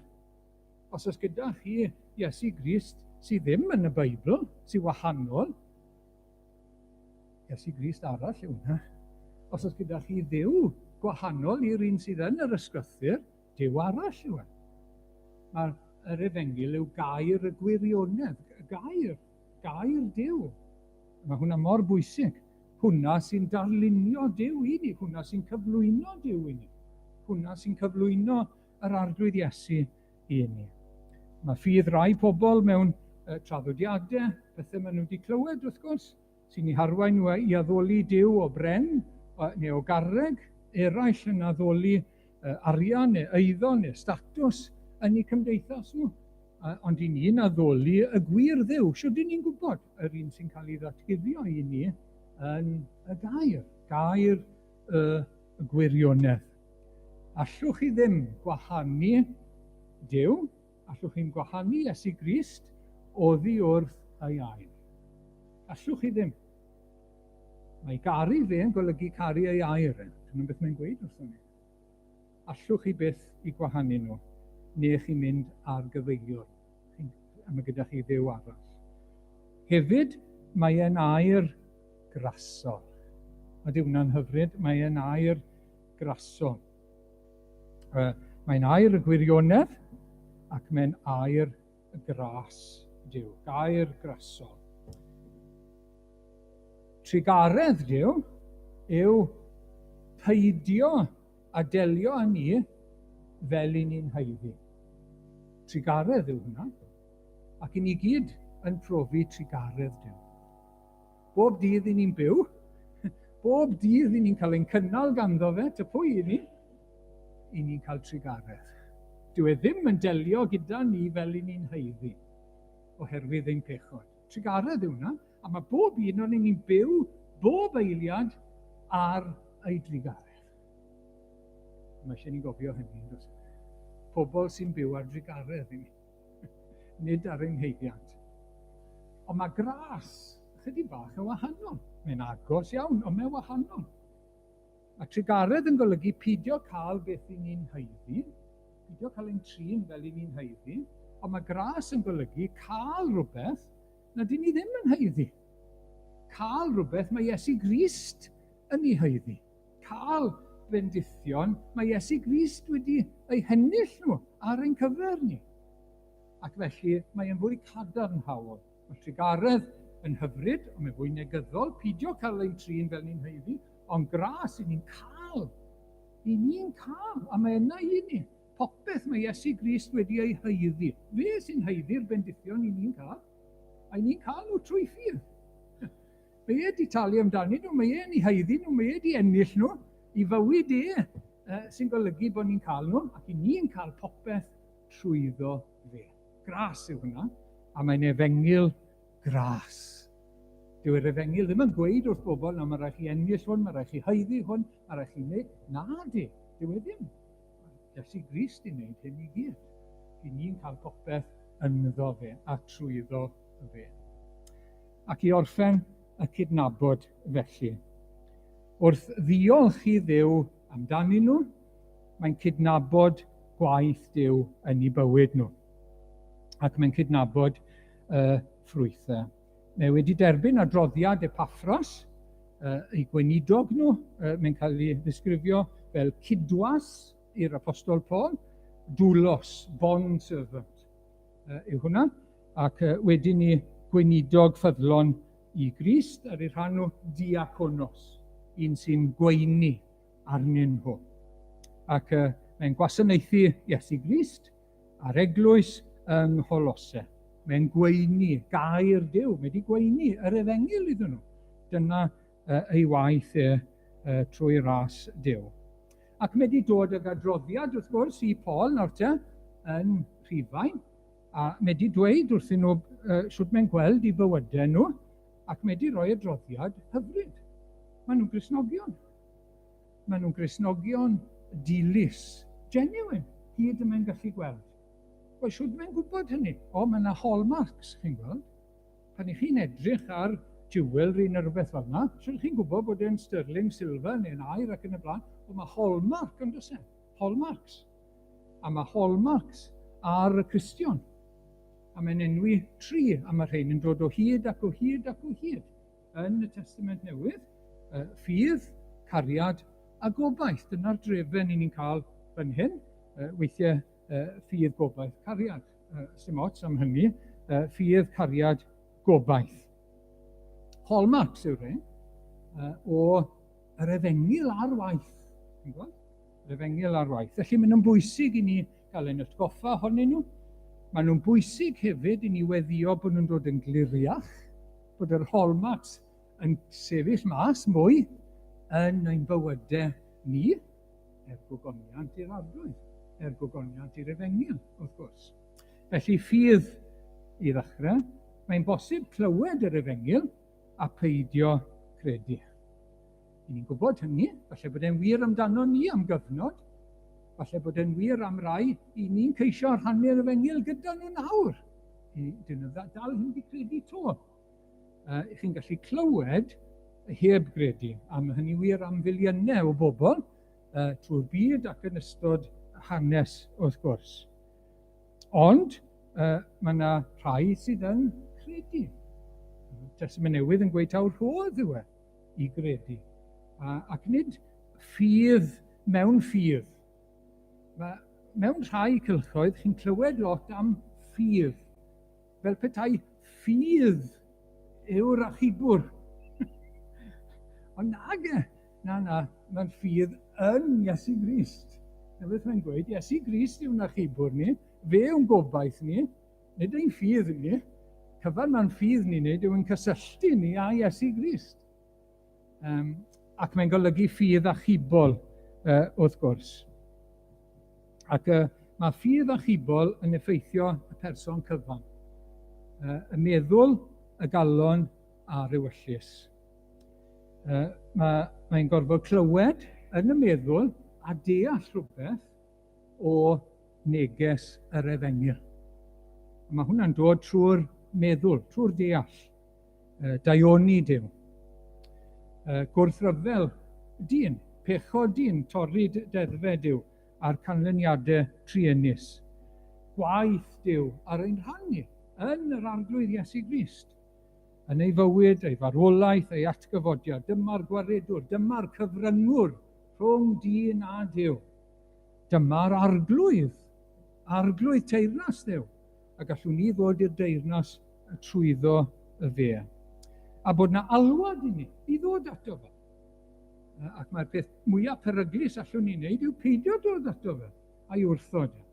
Os oes gyda chi Iesu Grist sydd ddim yn y Beibl, sydd wahanol, Iesu Grist arall yw hwnna. Os oes gyda chi dduw gwahanol i'r un sydd yn yr ysgrythur, Duw arall yw e. Mae'r yr efengyl yw gair y gwirionedd, gair, gair Duw. Mae hwnna mor bwysig. Hwna sy'n darlunio Duw i ni, hwna sy'n cyflwyno Duw i ni, hwna sy'n cyflwyno yr Arglwydd Iesu i ni. Mae ffydd rai pobl mewn traddodiadau, pethau maen nhw wedi clywed wrth gwrs, sy'n eu harwain nhw i addoli Duw o bren neu o garreg, eraill yn addoli arian neu eiddo neu statws yn eu cymdeithas nhw. Ond i ni'n addoli y gwir Dduw. Shwt i ni'n gwybod? Yr un sy'n cael ei ddatguddio i ni yn y gair, gair y gwirionedd. Allwch chi ddim gwahanu Duw, allwch chi'n gwahanu Iesu Grist oddi wrth ei air. Allwch chi ddim. Mae garu fe yn golygu caru ei air e. Dyna beth mae'n gweud wrthon ni. Allwch chi byth i gwahanu nhw, neu chi'n mynd ar gyfeiliwr, a mae gyda chi dduw arall. Hefyd, mae e'n air grasol. Ydy hwnna'n hyfryd? Mae e'n air grasol. Mae'n air y gwirionedd ac mae'n air y gras Duw. Gair grasol. Trugaredd Duw yw peidio a delio â ni fel i ni'n haeddu. Trugaredd yw hwnna. Ac i ni gyd yn profi trugaredd Duw. Bob dydd i ni'n byw, bob dydd i ni'n cael ein cynnal ganddo fe, ty pwy i ni? I ni'n cael trugaredd. Dyw e ddim yn delio gyda ni fel i ni'n haeddu, oherwydd ein pechod. Trugaredd yw hwnna, a mae bob un o'n ni'n byw bob eiliad ar ei drugaredd. Mae eisiau ni gofio hynny, yn does? E? Pobl sy'n byw ar drugaredd i ni. nid ar ein haeddiant. Ond mae gras ychydig bach yn wahanol. Mae'n agos iawn, ond mae'n wahanol. Mae trugaredd yn golygu pidio cael beth i ni'n haeddu, pidio cael ein trin fel i ni'n haeddu, ond mae gras yn golygu cael rhywbeth nad i ni ddim yn haeddu. Cael rhywbeth mae Iesu Grist yn ei haeddu. Cael bendithion mae Iesu Grist wedi eu hennill nhw ar ein cyfer ni. Ac felly mae e'n fwy cadarnhaol. Mae trugaredd yn hyfryd, ond mae'n fwy negyddol, pidio cael ein trin fel ni'n haeddu, ond gras i ni'n cael. I ni'n cael, a mae yna i ni. Popeth mae Iesu Grist wedi ei haeddu. Fe sy'n haeddu'r bendithion i ni'n cael, a i ni'n cael nhw trwy ffydd. Mae e 'di talu amdanyn nhw, mae e'n eu haeddu nhw, mae e 'di ennill nhw i fywyd e, sy'n golygu bod ni'n cael nhw, ac i ni'n cael popeth trwyddo fe. Gras yw hwnna, a mae'n efengyl gras. Dyw'r efengyl ddim yn gweud wrth bobl, na, mae rhaid chi ennill hwn, mae rhaid chi haeddu hwn, mae rhaid chi wneud. Na di, dyw e ddim. Iesu Grist i wneud hyn i gyd. I ni'n cael popeth ynddo fe a trwyddo fe. Ac i orffen y cydnabod felly. Wrth ddiolch i Dduw amdanyn nhw, mae'n cydnabod gwaith Duw yn eu bywyd nhw. Ac mae'n cydnabod y ffrwythau. Mae wedi derbyn adroddiad Epaffras, ei gweinidog nhw, mae'n cael ei ddisgrifio fel cydwas i'r Apostol Paul, doulos, bond servant. yw hwnna, ac wedyn ni gweinidog ffyddlon i Grist ar ei rhan nhw diaconos, un sy'n gweini arnyn nhw. Ac mae'n gwasanaethu Iesu Grist a'r eglwys yng Ngholose. Mae'n gweini gair Duw, mae wedi gweini yr efengyl iddyn nhw. Dyna ei waith e trwy ras Duw. Ac mae wedi dod ag adroddiad, wrth gwrs, i Paul nawr te, yn Rhufain, a mae wedi dweud wrthyn nhw sut mae'n gweld i bywydau nhw, ac mae wedi rhoi adroddiad hyfryd. Maen nhw'n Gristnogion. Maen nhw'n Gristnogion dilys, genuine, hyd y mae'n gallu gweld. Wel, sut mae'n gwybod hynny? O, mae yna hallmarks, chi'n gweld. Pan 'y chi'n edrych ar jewelry neu rhywbeth fel yna, shwt chi'n gwybod bod e'n sterling silver neu'n aur ac yn y blaen? Wel, mae hallmark yn does e? Hallmarks. A mae hallmarks ar y Cristion. A mae'n enwi tri, a mae rhain yn dod o hyd ac o hyd ac o hyd yn y Testament Newydd. Ffydd, cariad a gobaith. Dyna'r drefen i ni'n cael fan hyn. Weithiau ffydd, gobaith, cariad. Sim ots am hynny. Ffydd, cariad, gobaith. Hallmarks yw'r rhain. o yr efengyl ar waith. Chi'n gweld? Yr efengyl ar waith. Felly maen nhw'n bwysig i ni gael ein atgoffa ohonyn nhw. Maen nhw'n bwysig hefyd i ni weddio bod nhw'n dod yn gliriach, bod yr hallmarks yn sefyll mas mwy yn ein bywydau ni, er gogoniant i'r Arglwydd, er gogoniant i'r efengyl, wrth gwrs. Felly ffydd i ddechrau, mae'n bosib clywed yr efengyl a peidio credu. I ni'n gwybod hynny, falle bod e'n wir amdano ni am gyfnod, falle bod e'n wir am rai i ni'n ceisio rhannu'r efengyl gyda nhw nawr. Dyn nhw dal ddim wedi credu to. Chi'n gallu clywed heb gredu, a mae hynny wir am filiynau o bobl trwy'r byd ac yn ystod hanes, wrth gwrs. Ond mae yna rhai sydd yn credu. Testament Newydd yn gweud taw rhodd yw e i gredu. Ac nid ffydd mewn ffydd. Mae, mewn rhai cylchoedd, chi'n clywed lot am ffydd. Fel petai ffydd yw'r achubwr. Ond nag e, na, na, mae'n ffydd yn Iesu Grist. Na beth mae'n gweud, Iesu Grist yw'n achubwr ni, fe yw'n gobaith ni, nid ein ffydd ni. Cyfan mae'n ffydd ni'n neud yw'n cysylltu ni â Iesu Grist. Ac mae'n golygu ffydd achubol, wrth gwrs. Ac mae ffydd achubol yn effeithio y person cyfan. Y meddwl, y galon a'r ewyllys. Mae'n mae gorfod clywed yn y meddwl a deall rhywbeth o neges yr efengyl. Mae hwnna'n dod trwy'r meddwl, trwy'r deall. Daioni Duw. Gwrthryfel dyn, pechod dyn, torri deddfau Duw a'r canlyniadau truenus. Gwaith Duw ar ein rhan ni yn yr Arglwydd Iesu Grist. Yn ei fywyd, ei farwolaeth, ei atgyfodiad, dyma'r gwaredwr, dyma'r cyfryngwr rhwng dyn a Duw. Dyma'r Arglwydd, Arglwydd teyrnas Dduw, a gallwn ni ddod i'r deyrnas trwyddo y fe. A bod na alwad i ni, i ddod ato fe. Ac mae'r peth mwyaf peryglus allwn ni wneud yw peidio dod ato fe a'i wrthod. E.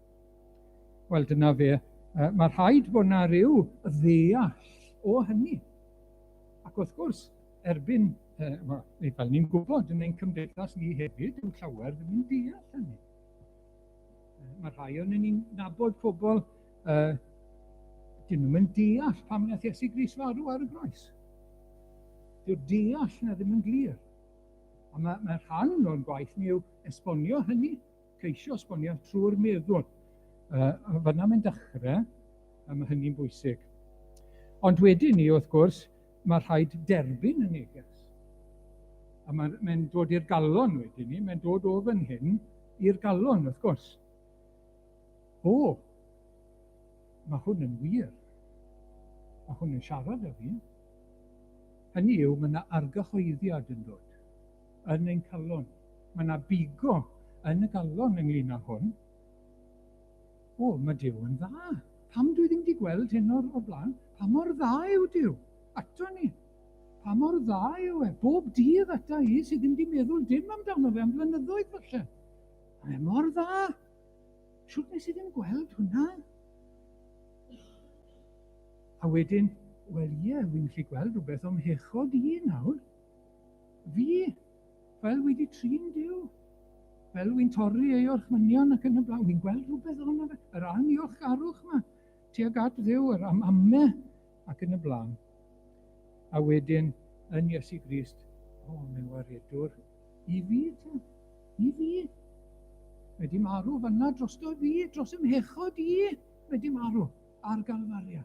Wel, dyna fe. Mae rhaid bod na ryw ddeall o hynny. Ac wrth gwrs, erbyn, fel ni'n gwybod, yn ein cymdeithas ni hefyd, yw llawer ddim yn deall hynny. Mae rhai o'n ni'n nabod pobl, dyn nhw'n mynd deall pam wnaeth Iesu Grist farw ar y groes. Dyw'r deall na ddim yn glir. A mae, mae rhan o'n gwaith ni yw esbonio hynny, ceisio esbonio trwy'r meddwl. Fyna mae'n dechrau, a mae hynny'n bwysig. Ond wedyn ni, wrth gwrs, mae rhaid derbyn y neges. A mae'n mae dod i'r galon wedyn ni, mae'n dod o fan hyn i'r galon, wrth gwrs. O, mae hwn yn wir. Mae hwn yn siarad â fi. Hynny yw, mae yna argyhoeddiad yn dod yn ein calon. Mae yna bigo yn y galon ynglyn â hwn. O, mae Duw yn dda. Pam dwi ddim wedi gweld hyn o'r, o'r blaen? Pa mor dda yw Duw? Ato ni. Pa mor dda yw e? Bob dydd ata i sydd ddim wedi meddwl dim amdano fe am flynyddoedd falle. Mae e mor dda. Shwt nes i ddim gweld hwnna? A wedyn, wel ie, wi'n gallu gweld rhywbeth o'm mhechod i nawr. Fi, fel wi wedi trin Duw, fel wi'n torri ei orchmynion ac yn y blaen, wi'n gweld rhywbeth ohono fe, yr anniolchgarwch yma, tuag at Dduw, yr am ame ac yn y blaen. A wedyn, yn Iesu Grist, o, mae'n waredwr i fi, te, i fi. Mae di marw fyna drosto fi, dros ym mhechod i, mae di marw ar Galfaria.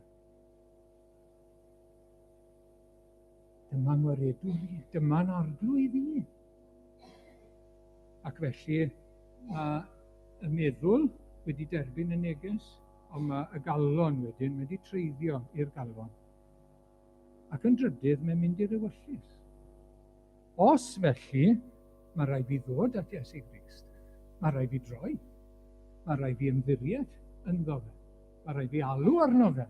Dyma ngwaredwr i, dyma'n arglwydd i. Ac felly mae y meddwl wedi derbyn y neges, ond mae y galon wedyn wedi treiddio i'r galon. Ac yn drydydd, mae'n mynd i'r ewyllys. Os felly, mae rhaid fi ddod at Iesu Grist. Mae rhaid fi droi. Mae rhaid fi ymddiried ynddo fe. Mae rhaid fi alw arno fe.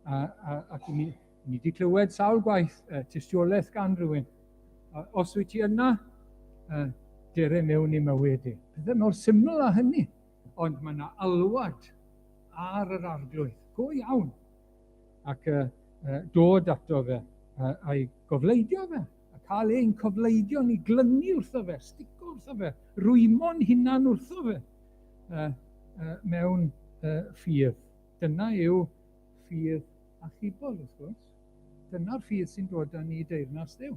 A, a, ac ni, ni wedi clywed sawl gwaith tystiolaeth gan rhywun. Os wyt ti yna, dere mewn i mywyd i. Pethau mor syml â hynny, ond mae yna alwad ar yr arglwydd, go iawn, ac dod ato fe a'i gofleidio fe, a cael ein cofleidio ni glynu wrtho fe, stico wrtho fe, rwymo'n hunan wrtho fe mewn ffydd. Dyna yw ffydd achubol, wrth gwrs. Dyna'r ffydd sy'n dod â ni i deyrnas Dduw.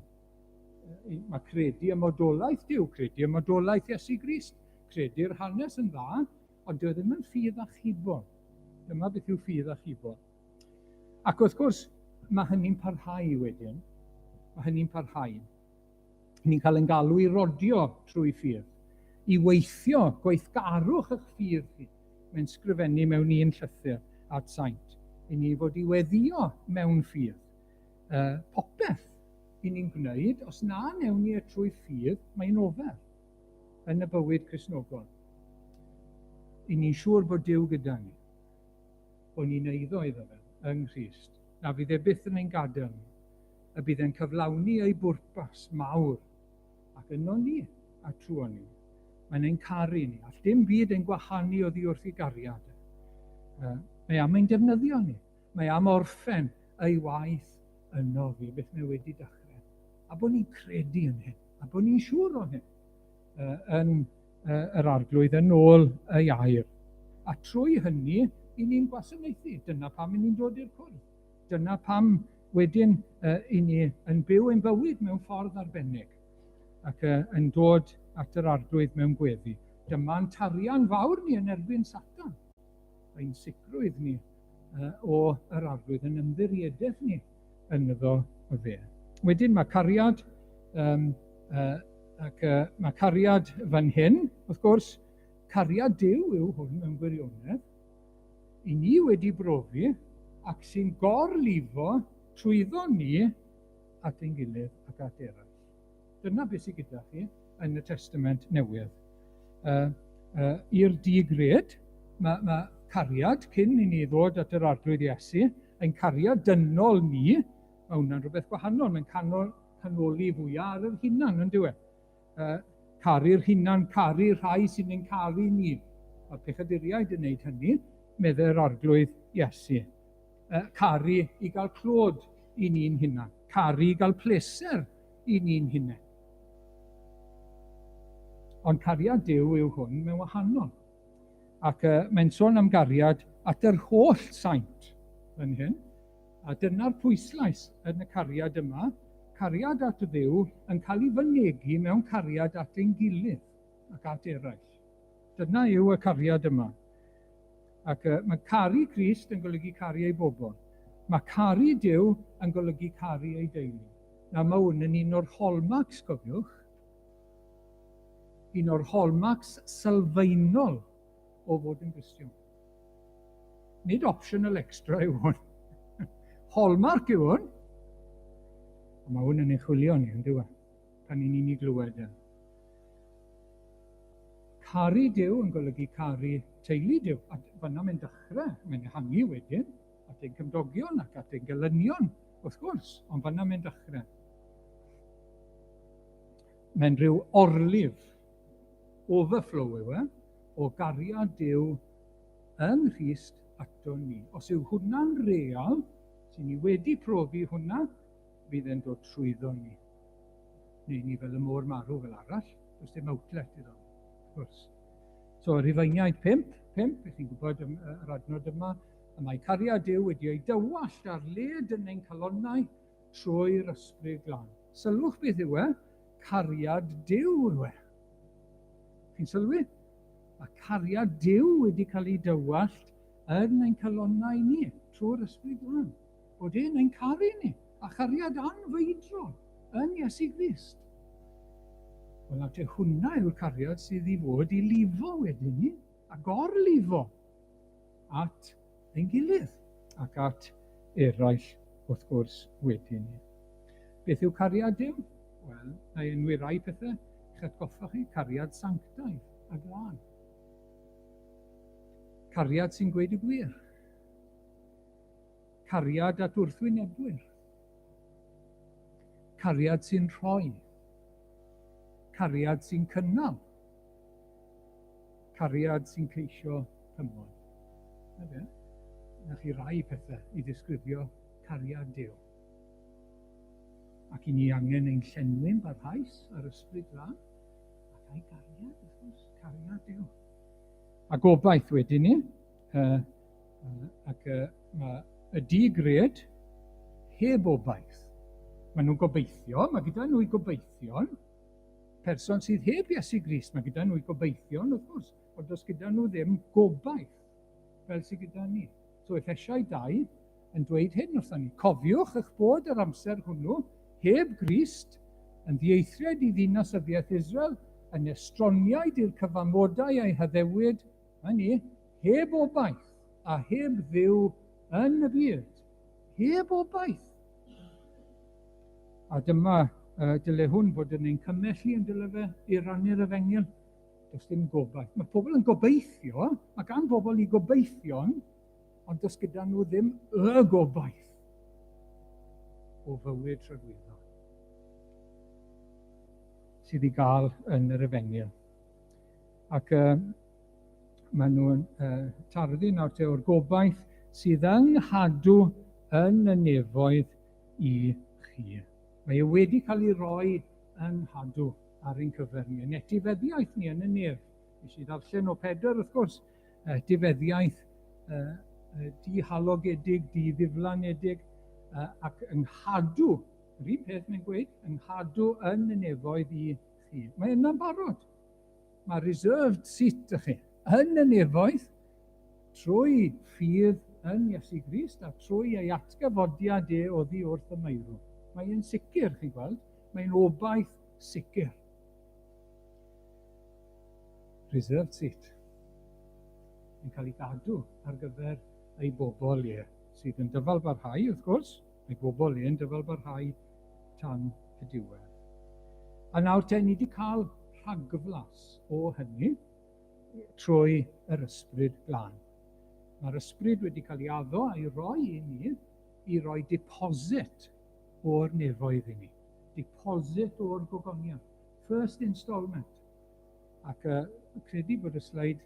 Mae credu ym modolaeth Duw, credu ym modolaeth Iesu Grist, credu'r hanes yn dda, ond dyw e ddim yn ffydd achubol. Dyma beth yw ffydd achubol. Ac wrth gwrs, mae hynny'n parhau wedyn. Mae hynny'n parhau. Ni'n cael ein galw i rodio trwy ffydd, i weithio gweithgarwch eich ffydd chi. Mae'n sgrifennu mewn un llythyr at saint, i ni fod i weddio mewn ffydd. Popeth i ni'n gwneud, os na newn ni e trwy ffydd, mae'n ofer yn y bywyd Cristnogol. I ni'n siŵr bod Duw gyda ni, bod ni'n eiddo iddo fe yng Nghrist, na fydd e byth yn ein gadael ni, y bydd e'n cyflawni ei bwrpas mawr ac yno ni a trwy ni. Mae'n ein caru ni. All dim byd ein gwahanu oddi wrth ei gariad. Mae am ein defnyddio ni. Mae am orffen ei waith yno fi, beth mae wedi dechrau. A bod ni'n credu yn hyn, a bod ni'n siŵr o hyn yn yr arglwydd yn ôl ei air. A trwy hynny, i ni'n gwasanaethu. Dyna pam i ni'n dod i'r cwrdd. Dyna pam wedyn i ni yn byw ein bywyd mewn ffordd arbennig ac yn dod at yr arglwydd mewn gweddi. Dyma'n tarian fawr ni yn erbyn Satan. Ein sicrwydd ni o yr arglwydd yn ymddiriedaeth ni ynddo fe. Wedyn mae cariad, um, ac mae cariad fan hyn, wrth gwrs, cariad Duw yw hwn mewn gwirionedd, i ni wedi brofi ac sy'n gorlifo trwyddo ni at ein gilydd ac at eraill. Dyna beth sydd gyda chi yn y Testament Newydd. I'r di-gred, mae, mae cariad, cyn i ni ddod at yr Arglwydd Iesu, ein cariad dynol ni, mae hwnna'n rhywbeth gwahanol, mae'n canol, canoli fwyaf ar yr hunan, yn diwedd. Caru'r hunan, caru rhai sy'n ein caru ni. Mae'r pechaduriaid yn gwneud hynny, meddai'r Arglwydd Iesu. Caru i gael clod i ni'n hunan, caru i gael pleser i ni'n hunain. Ond cariad Duw yw hwn mewn wahanol. Ac mae'n sôn am gariad at yr holl saint fan hyn. A dyna'r pwyslais yn y cariad yma, cariad at Dduw yn cael ei fynegi mewn cariad at ein gilydd ac at eraill. Dyna yw y cariad yma. Ac mae caru Crist yn golygu caru ei bobl. Mae caru Duw yn golygu caru ei deulu. Nawr mae hwn yn un o'r hallmarks, cofiwch. Un o'r hallmarks sylfaenol o fod yn Gristion. Nid optional extra yw hwn. Hallmark yw hwn. Ond mae hwn yn ei chwilio ni, yn diwedd, pan ni'n ni'n ei glywed e. Caru Duw yn golygu caru teulu Duw. A fanna mae'n dechrau, mae'n ehangu wedyn at ein cymdogion ac at ein gelynion, wrth gwrs, ond fanna mae'n dechrau. Mae'n rhyw orlif, overflow yw e, o gariad Duw yng Nghrist ato ni. Os yw hwnna'n real, sy'n ni wedi profi hwnna, fydd e'n dod trwyddo ni. Neu ni fel y môr marw fel arall, does dim outlet iddo, wrth gwrs. So, Rhufeiniaid 5, 5, beth chi'n gwybod am yr adnod yma, y mae cariad Duw wedi ei dywallt ar led yn ein calonnau trwy'r ysbryd glân. Sylwch beth yw e, cariad Duw yw e. Chi'n sylwi? Mae cariad Duw wedi cael ei dywallt yn ein calonnau ni trwy'r Ysbryd Glân. Bod e'n ein caru ni, a chariad anfeidrol yn Iesu Grist. Wel, nawr te hwnna yw'r cariad sydd i fod i lifo wedyn ni, a gorlifo at ein gilydd ac at eraill wrth gwrs wedyn ni. Beth yw cariad Duw? Wel, na i enwi rai pethau i'ch atgoffa chi, cariad sanctaidd a glân. Cariad sy'n gweud y gwir. Cariad at wrthwynebwyr. Cariad sy'n rhoi. Cariad sy'n cynnal. Cariad sy'n ceisio cymod. Na fe. Na chi rai pethau i ddisgrifio cariad Duw. Ac i ni angen ein llenwi'n barhaus ar Ysbryd Glân, ac a'i gariad, wrth gwrs, cariad Duw. A gobaith wedyn ni, ac mae y di-gred heb obaith. Maen nhw'n gobeithio, mae gyda nhw'i gobeithion, person sydd heb Iesu Grist, mae gyda nhw'i gobeithion, wrth gwrs, ond does gyda nhw ddim gobaith fel sydd gyda ni. So Effesiau 2 yn dweud hyn wrthon ni. Cofiwch eich bod yr amser hwnnw heb Grist, yn ddieithriad i ddinasyddiaeth Israel, yn estroniaid i'r cyfamodau a'i haddewid, na ni, heb obaith a heb Dduw yn y byd. Heb obaith. A dyma, dyle hwn fod yn ein cymell ni yn dyle fe i rannu'r efengyl. Does dim gobaith. Mae pobl yn gobeithio, mae gan bobl i gobeithion, ond does gyda nhw ddim y gobaith o fywyd tragwyddol sydd i gael yn yr efengyl. Ac maen nhw'n tarddu nawr te o'r gobaith sydd yng nghadw yn y nefoedd i chi. Mae e wedi cael ei roi yng nghadw ar ein cyfer ni, yn etifeddiaeth ni yn y nef. Nes i ddarllen o Pedr, wrth gwrs, etifeddiaeth dihalogedig, diddiflanedig, ac yng nghadw, yr un peth mae'n gweud, yng nghadw yn y nefoedd i chi. Mae yna'n barod. Mae reserved seat i chi yn y nefoedd trwy ffydd yn Iesu Grist a trwy ei atgyfodiad e oddi wrth y meirw. Mae'n sicr, chi'n gweld, mae'n obaith sicr. Reserved seat. Yn cael ei gadw ar gyfer ei bobl e, sydd yn dyfalbarhau, wrth gwrs, ei bobl e yn dyfalbarhau tan y diwedd. A nawr te, ni wedi cael rhagflas o hynny trwy yr Ysbryd Glân. Mae'r Ysbryd wedi cael ei addo a'i roi i ni i roi deposit o'r nefoedd i ni. Deposit o'r gogoniant. First installment. Ac credu bod y sleid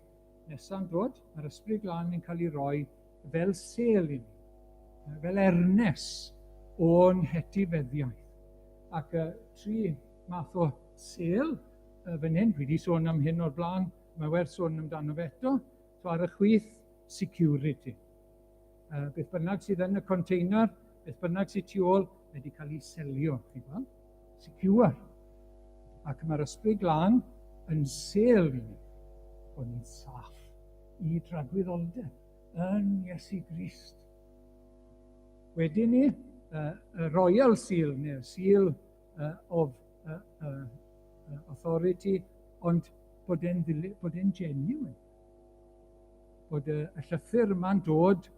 nesa'n dod, mae'r Ysbryd Glân yn cael ei roi fel sêl i ni, fel ernes o'n hetifeddiaeth. Ac tri math o sêl fan hyn, dwi wedi sôn am hyn o'r blaen, mae werth sôn amdano fe eto. So ar y chwith, security. Beth bynnag sydd yn y container, beth bynnag sydd tu ôl, mae wedi cael ei selio, chi'n gweld? Secure. Ac mae'r Ysbryd Glân yn sêl i ni, bod ni'n saff i dragwyddoldeb yn Iesu Grist. Wedyn ni, y Royal Seal, neu'r Seal of Authority, ond bod e'n bod e'n genuine. Bod y llythyr yma'n dod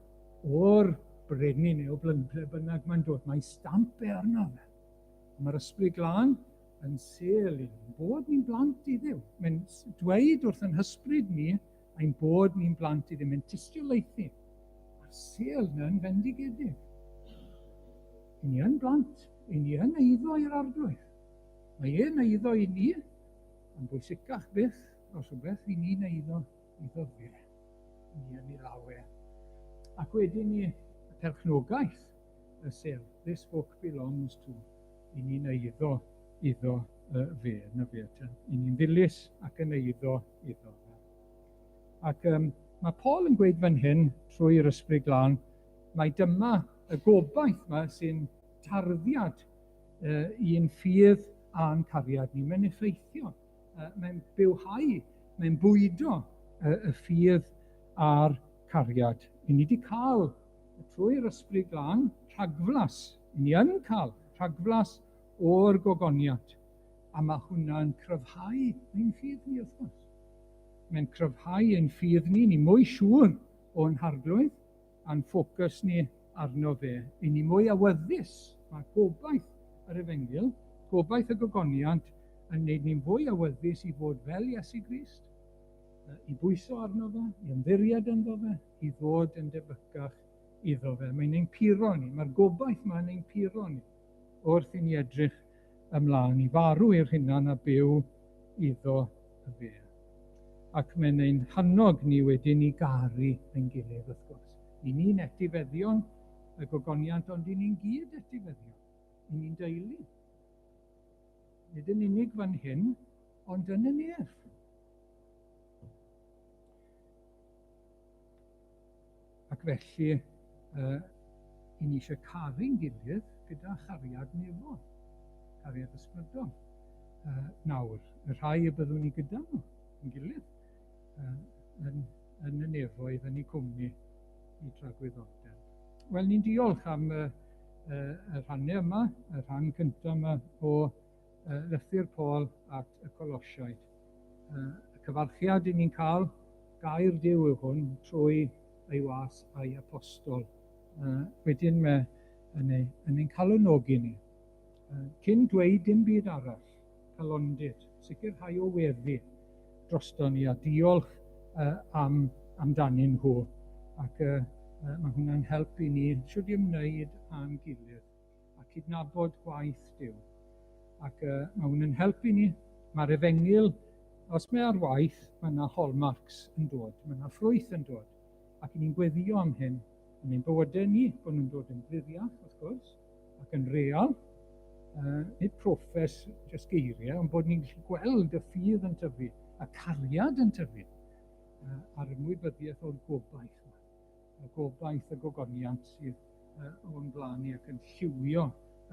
o'r brenin neu o ble bynnag mae'n dod. Mae stamp e arno fe. Mae'r Ysbryd Glân yn sêl i ni, bod ni'n blant i Dduw. Mae'n dweud wrth yn hysbryd ni ein bod ni'n blant i Dduw. Mae'n tystiolaethu. Mae'r sêl yna yn fendigedig. I ni yn blant, i ni yn eiddo i'r Arglwydd. Mae e'n eiddo i ni, yn bwysicach byth, os rhywbeth, i ni'n eiddo iddo fe. Ni yn ei law e. Ac wedyn ni, y perchnogaeth y sêl, this book belongs to, i ni'n eiddo iddo fe, na fe te. I ni'n ddilys ac yn eiddo iddo fe. Ac mae Paul yn gweud fan hyn, trwy'r Ysbryd Glân, mai dyma y gobaith yma sy'n tarddiad i'n ffydd a'n cariad ni. Mae'n effeithio, mae'n bywhau, mae'n bwydo y ffydd a'r cariad. I ni wedi cael, trwy'r Ysbryd Glân, rhagflas. I ni yn cael rhagflas o'r gogoniant. A mae hwnna'n cryfhau ein ffydd ni, wrth gwrs. Mae'n cryfhau ein ffydd ni, ni mwy siŵr o'n Harglwydd, a'n ffocws ni arno fe. I ni mwy awyddus, mae gobaith yr Efengyl, gobaith y gogoniant, yn wneud ni'n fwy awyddus i fod fel Iesu Grist, i bwyso arno fe, i ymddiried ynddo fe, i ddod yn debycach iddo fe. Mae'n ein puro ni, mae'r gobaith ma'n ein puro ni wrth i ni edrych ymlaen i farw i'r hunan a byw iddo fe. Ac mae'n ein hannog ni wedyn i garu ein gilydd, wrth gwrs. I ni'n etifeddion y gogoniant, ond i ni'n gyd etifeddion. I ni'n deulu. Nid yn unig fan hyn, ond yn y nef. Ac felly, i ni eisiau caru'n gilydd gyda chariad nefol, cariad ysbrydol. Nawr, y rhai y byddwn ni gyda nhw yn gilydd, yn y nefoedd, yn eu cwmni i tragwyddoldeb. Wel, ni'n diolch am y rhannau yma, y rhan cyntaf yma o lythyr Paul at y Colosiaid. Y cyfarchiad i ni'n cael, gair Duw yw hwn, trwy ei was a'i apostol. Wedyn mae yn ein calonogi ni. Cyn dweud dim byd arall, calondid, sicrhau o weddi drosto ni a diolch am amdanyn nhw. Ac mae hwnna'n helpu ni shwt i ymwneud â'n gilydd a cydnabod gwaith Duw. Ac mae hwn yn helpu ni. Mae'r efengyl, os mae ar waith, mae yna hallmarks yn dod, mae yna ffrwyth yn dod. Ac ni'n gweddio am hyn yn ein bywydau ni, bod nhw'n dod yn gliriach, wrth gwrs, ac yn real. Nid proffes jyst geiriau, ond bod ni'n gallu gweld y ffydd yn tyfu, y cariad yn tyfu, a'r ymwybyddiaeth o'r gobaith yma. Y gobaith, y gogoniant sydd o'n blaen ni ac yn lliwio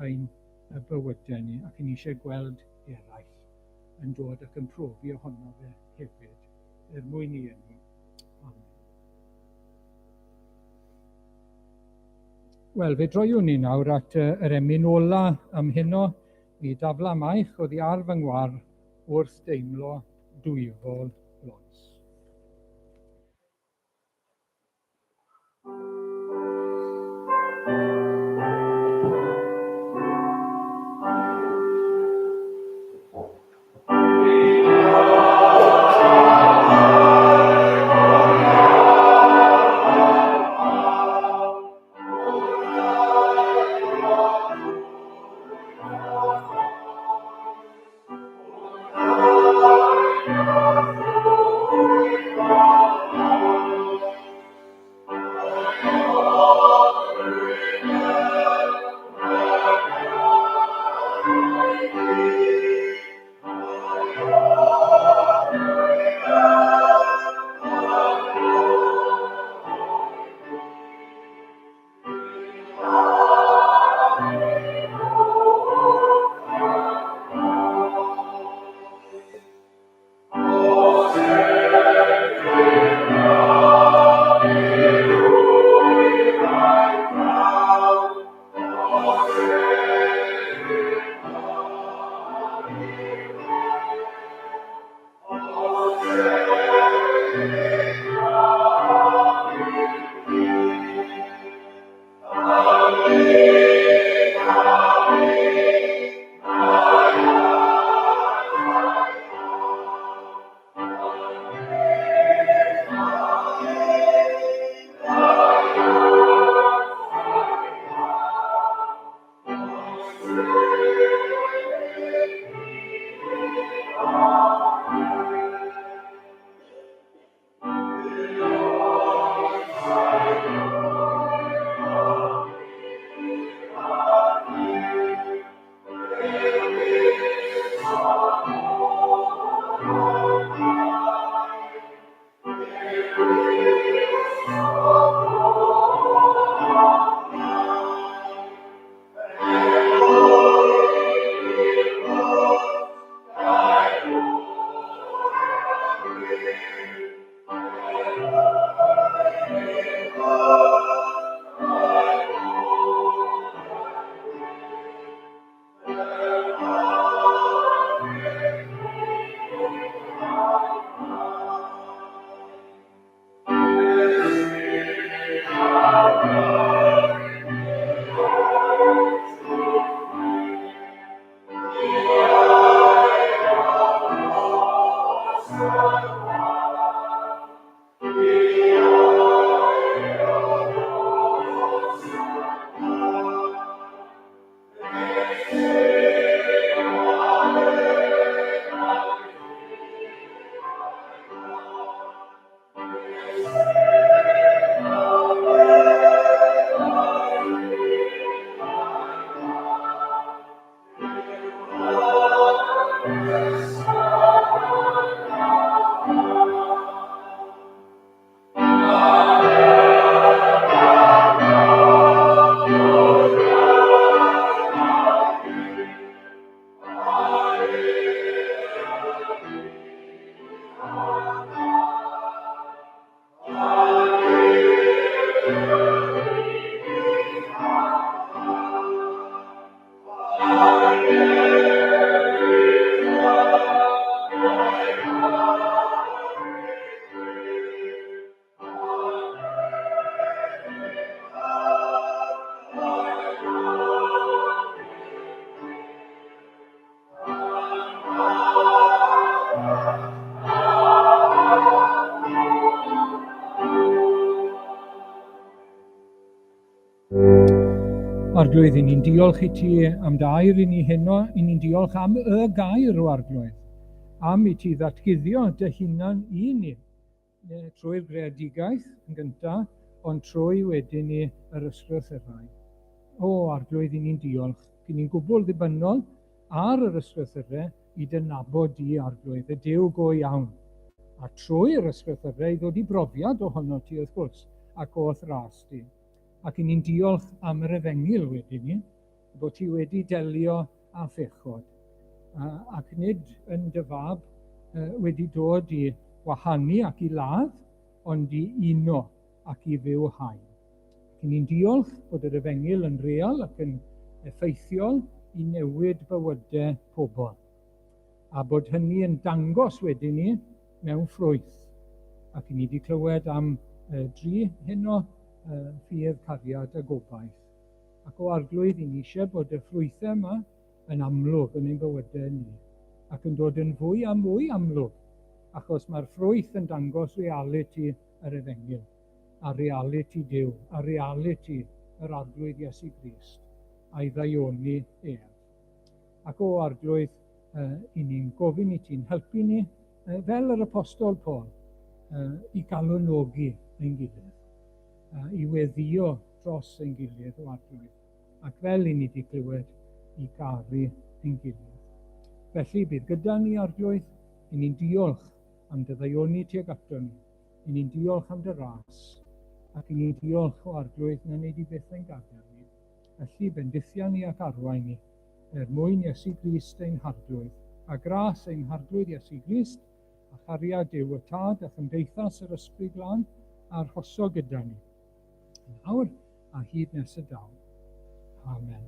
ein bywydau ni, ac ni eisiau gweld eraill yn dod ac yn profi ohono fe hefyd, er mwyn i enw. Amen. Wel, fe droiwn ni nawr at yr emyn ola am heno, mi dafla maich oddi ar fy ngwar wrth deimlo dwyfol loes. Arglwydd, i ni'n diolch i ti am dy air i ni heno, i ni'n diolch am y gair o Arglwydd, am i ti ddatguddio dy hunan i ni, trwy'r greadigaeth yn gyntaf, ond trwy wedyn ni yr ysgrythurau. O, Arglwydd, i ni'n diolch. I ni'n gwbl ddibynnol ar yr ysgrythurau i dy nabod di, Arglwydd, y Duw go iawn, a trwy'r ysgrythurau i ddod i brofiad ohono ti, wrth gwrs, ac o'th ras di. Ac i ni'n diolch am yr efengyl wedyn ni, bod ti wedi delio â phechod, ac nid yn dy fab wedi dod i wahanu ac i ladd, ond i uno ac i fywhau. Ac i ni'n diolch bod yr efengyl yn real ac yn effeithiol i newid bywydau pobl. A bod hynny yn dangos wedyn ni mewn ffrwyth. Ac i ni wedi clywed am dri heno, ffydd, cariad a gobaith. Ac o Arglwydd, i ni eisiau bod y ffrwythau yma yn amlwg yn ein bywydau ni, ac yn dod yn fwy a mwy amlwg, achos mae'r ffrwyth yn dangos realiti yr efengyl, a realiti Duw, a realiti yr Arglwydd Iesu Grist, a'i ddaioni ef. Ac o Arglwydd, i ni'n gofyn i ti'n helpu ni, fel yr Apostol Paul, i galonogi ein gilydd, i weddio dros ein gilydd o Arglwydd, ac fel i ni wedi clywed, i garu ein gilydd. Felly, bydd gyda ni, Arglwydd, i ni'n diolch am dy ddaioni tuag ato ni, i ni'n diolch am dy ras, ac i ni'n diolch o Arglwydd na wneud i byth ein gadael ni. Felly, bendithia ni ac arwain ni, er mwyn Iesu Grist ein Harglwydd, a gras ein Harglwydd Iesu Grist, a chariad Duw y Tad a chymdeithas yr Ysbryd Glân, arhoso gyda ni. Yn awr a hyd nes y daw. Amen.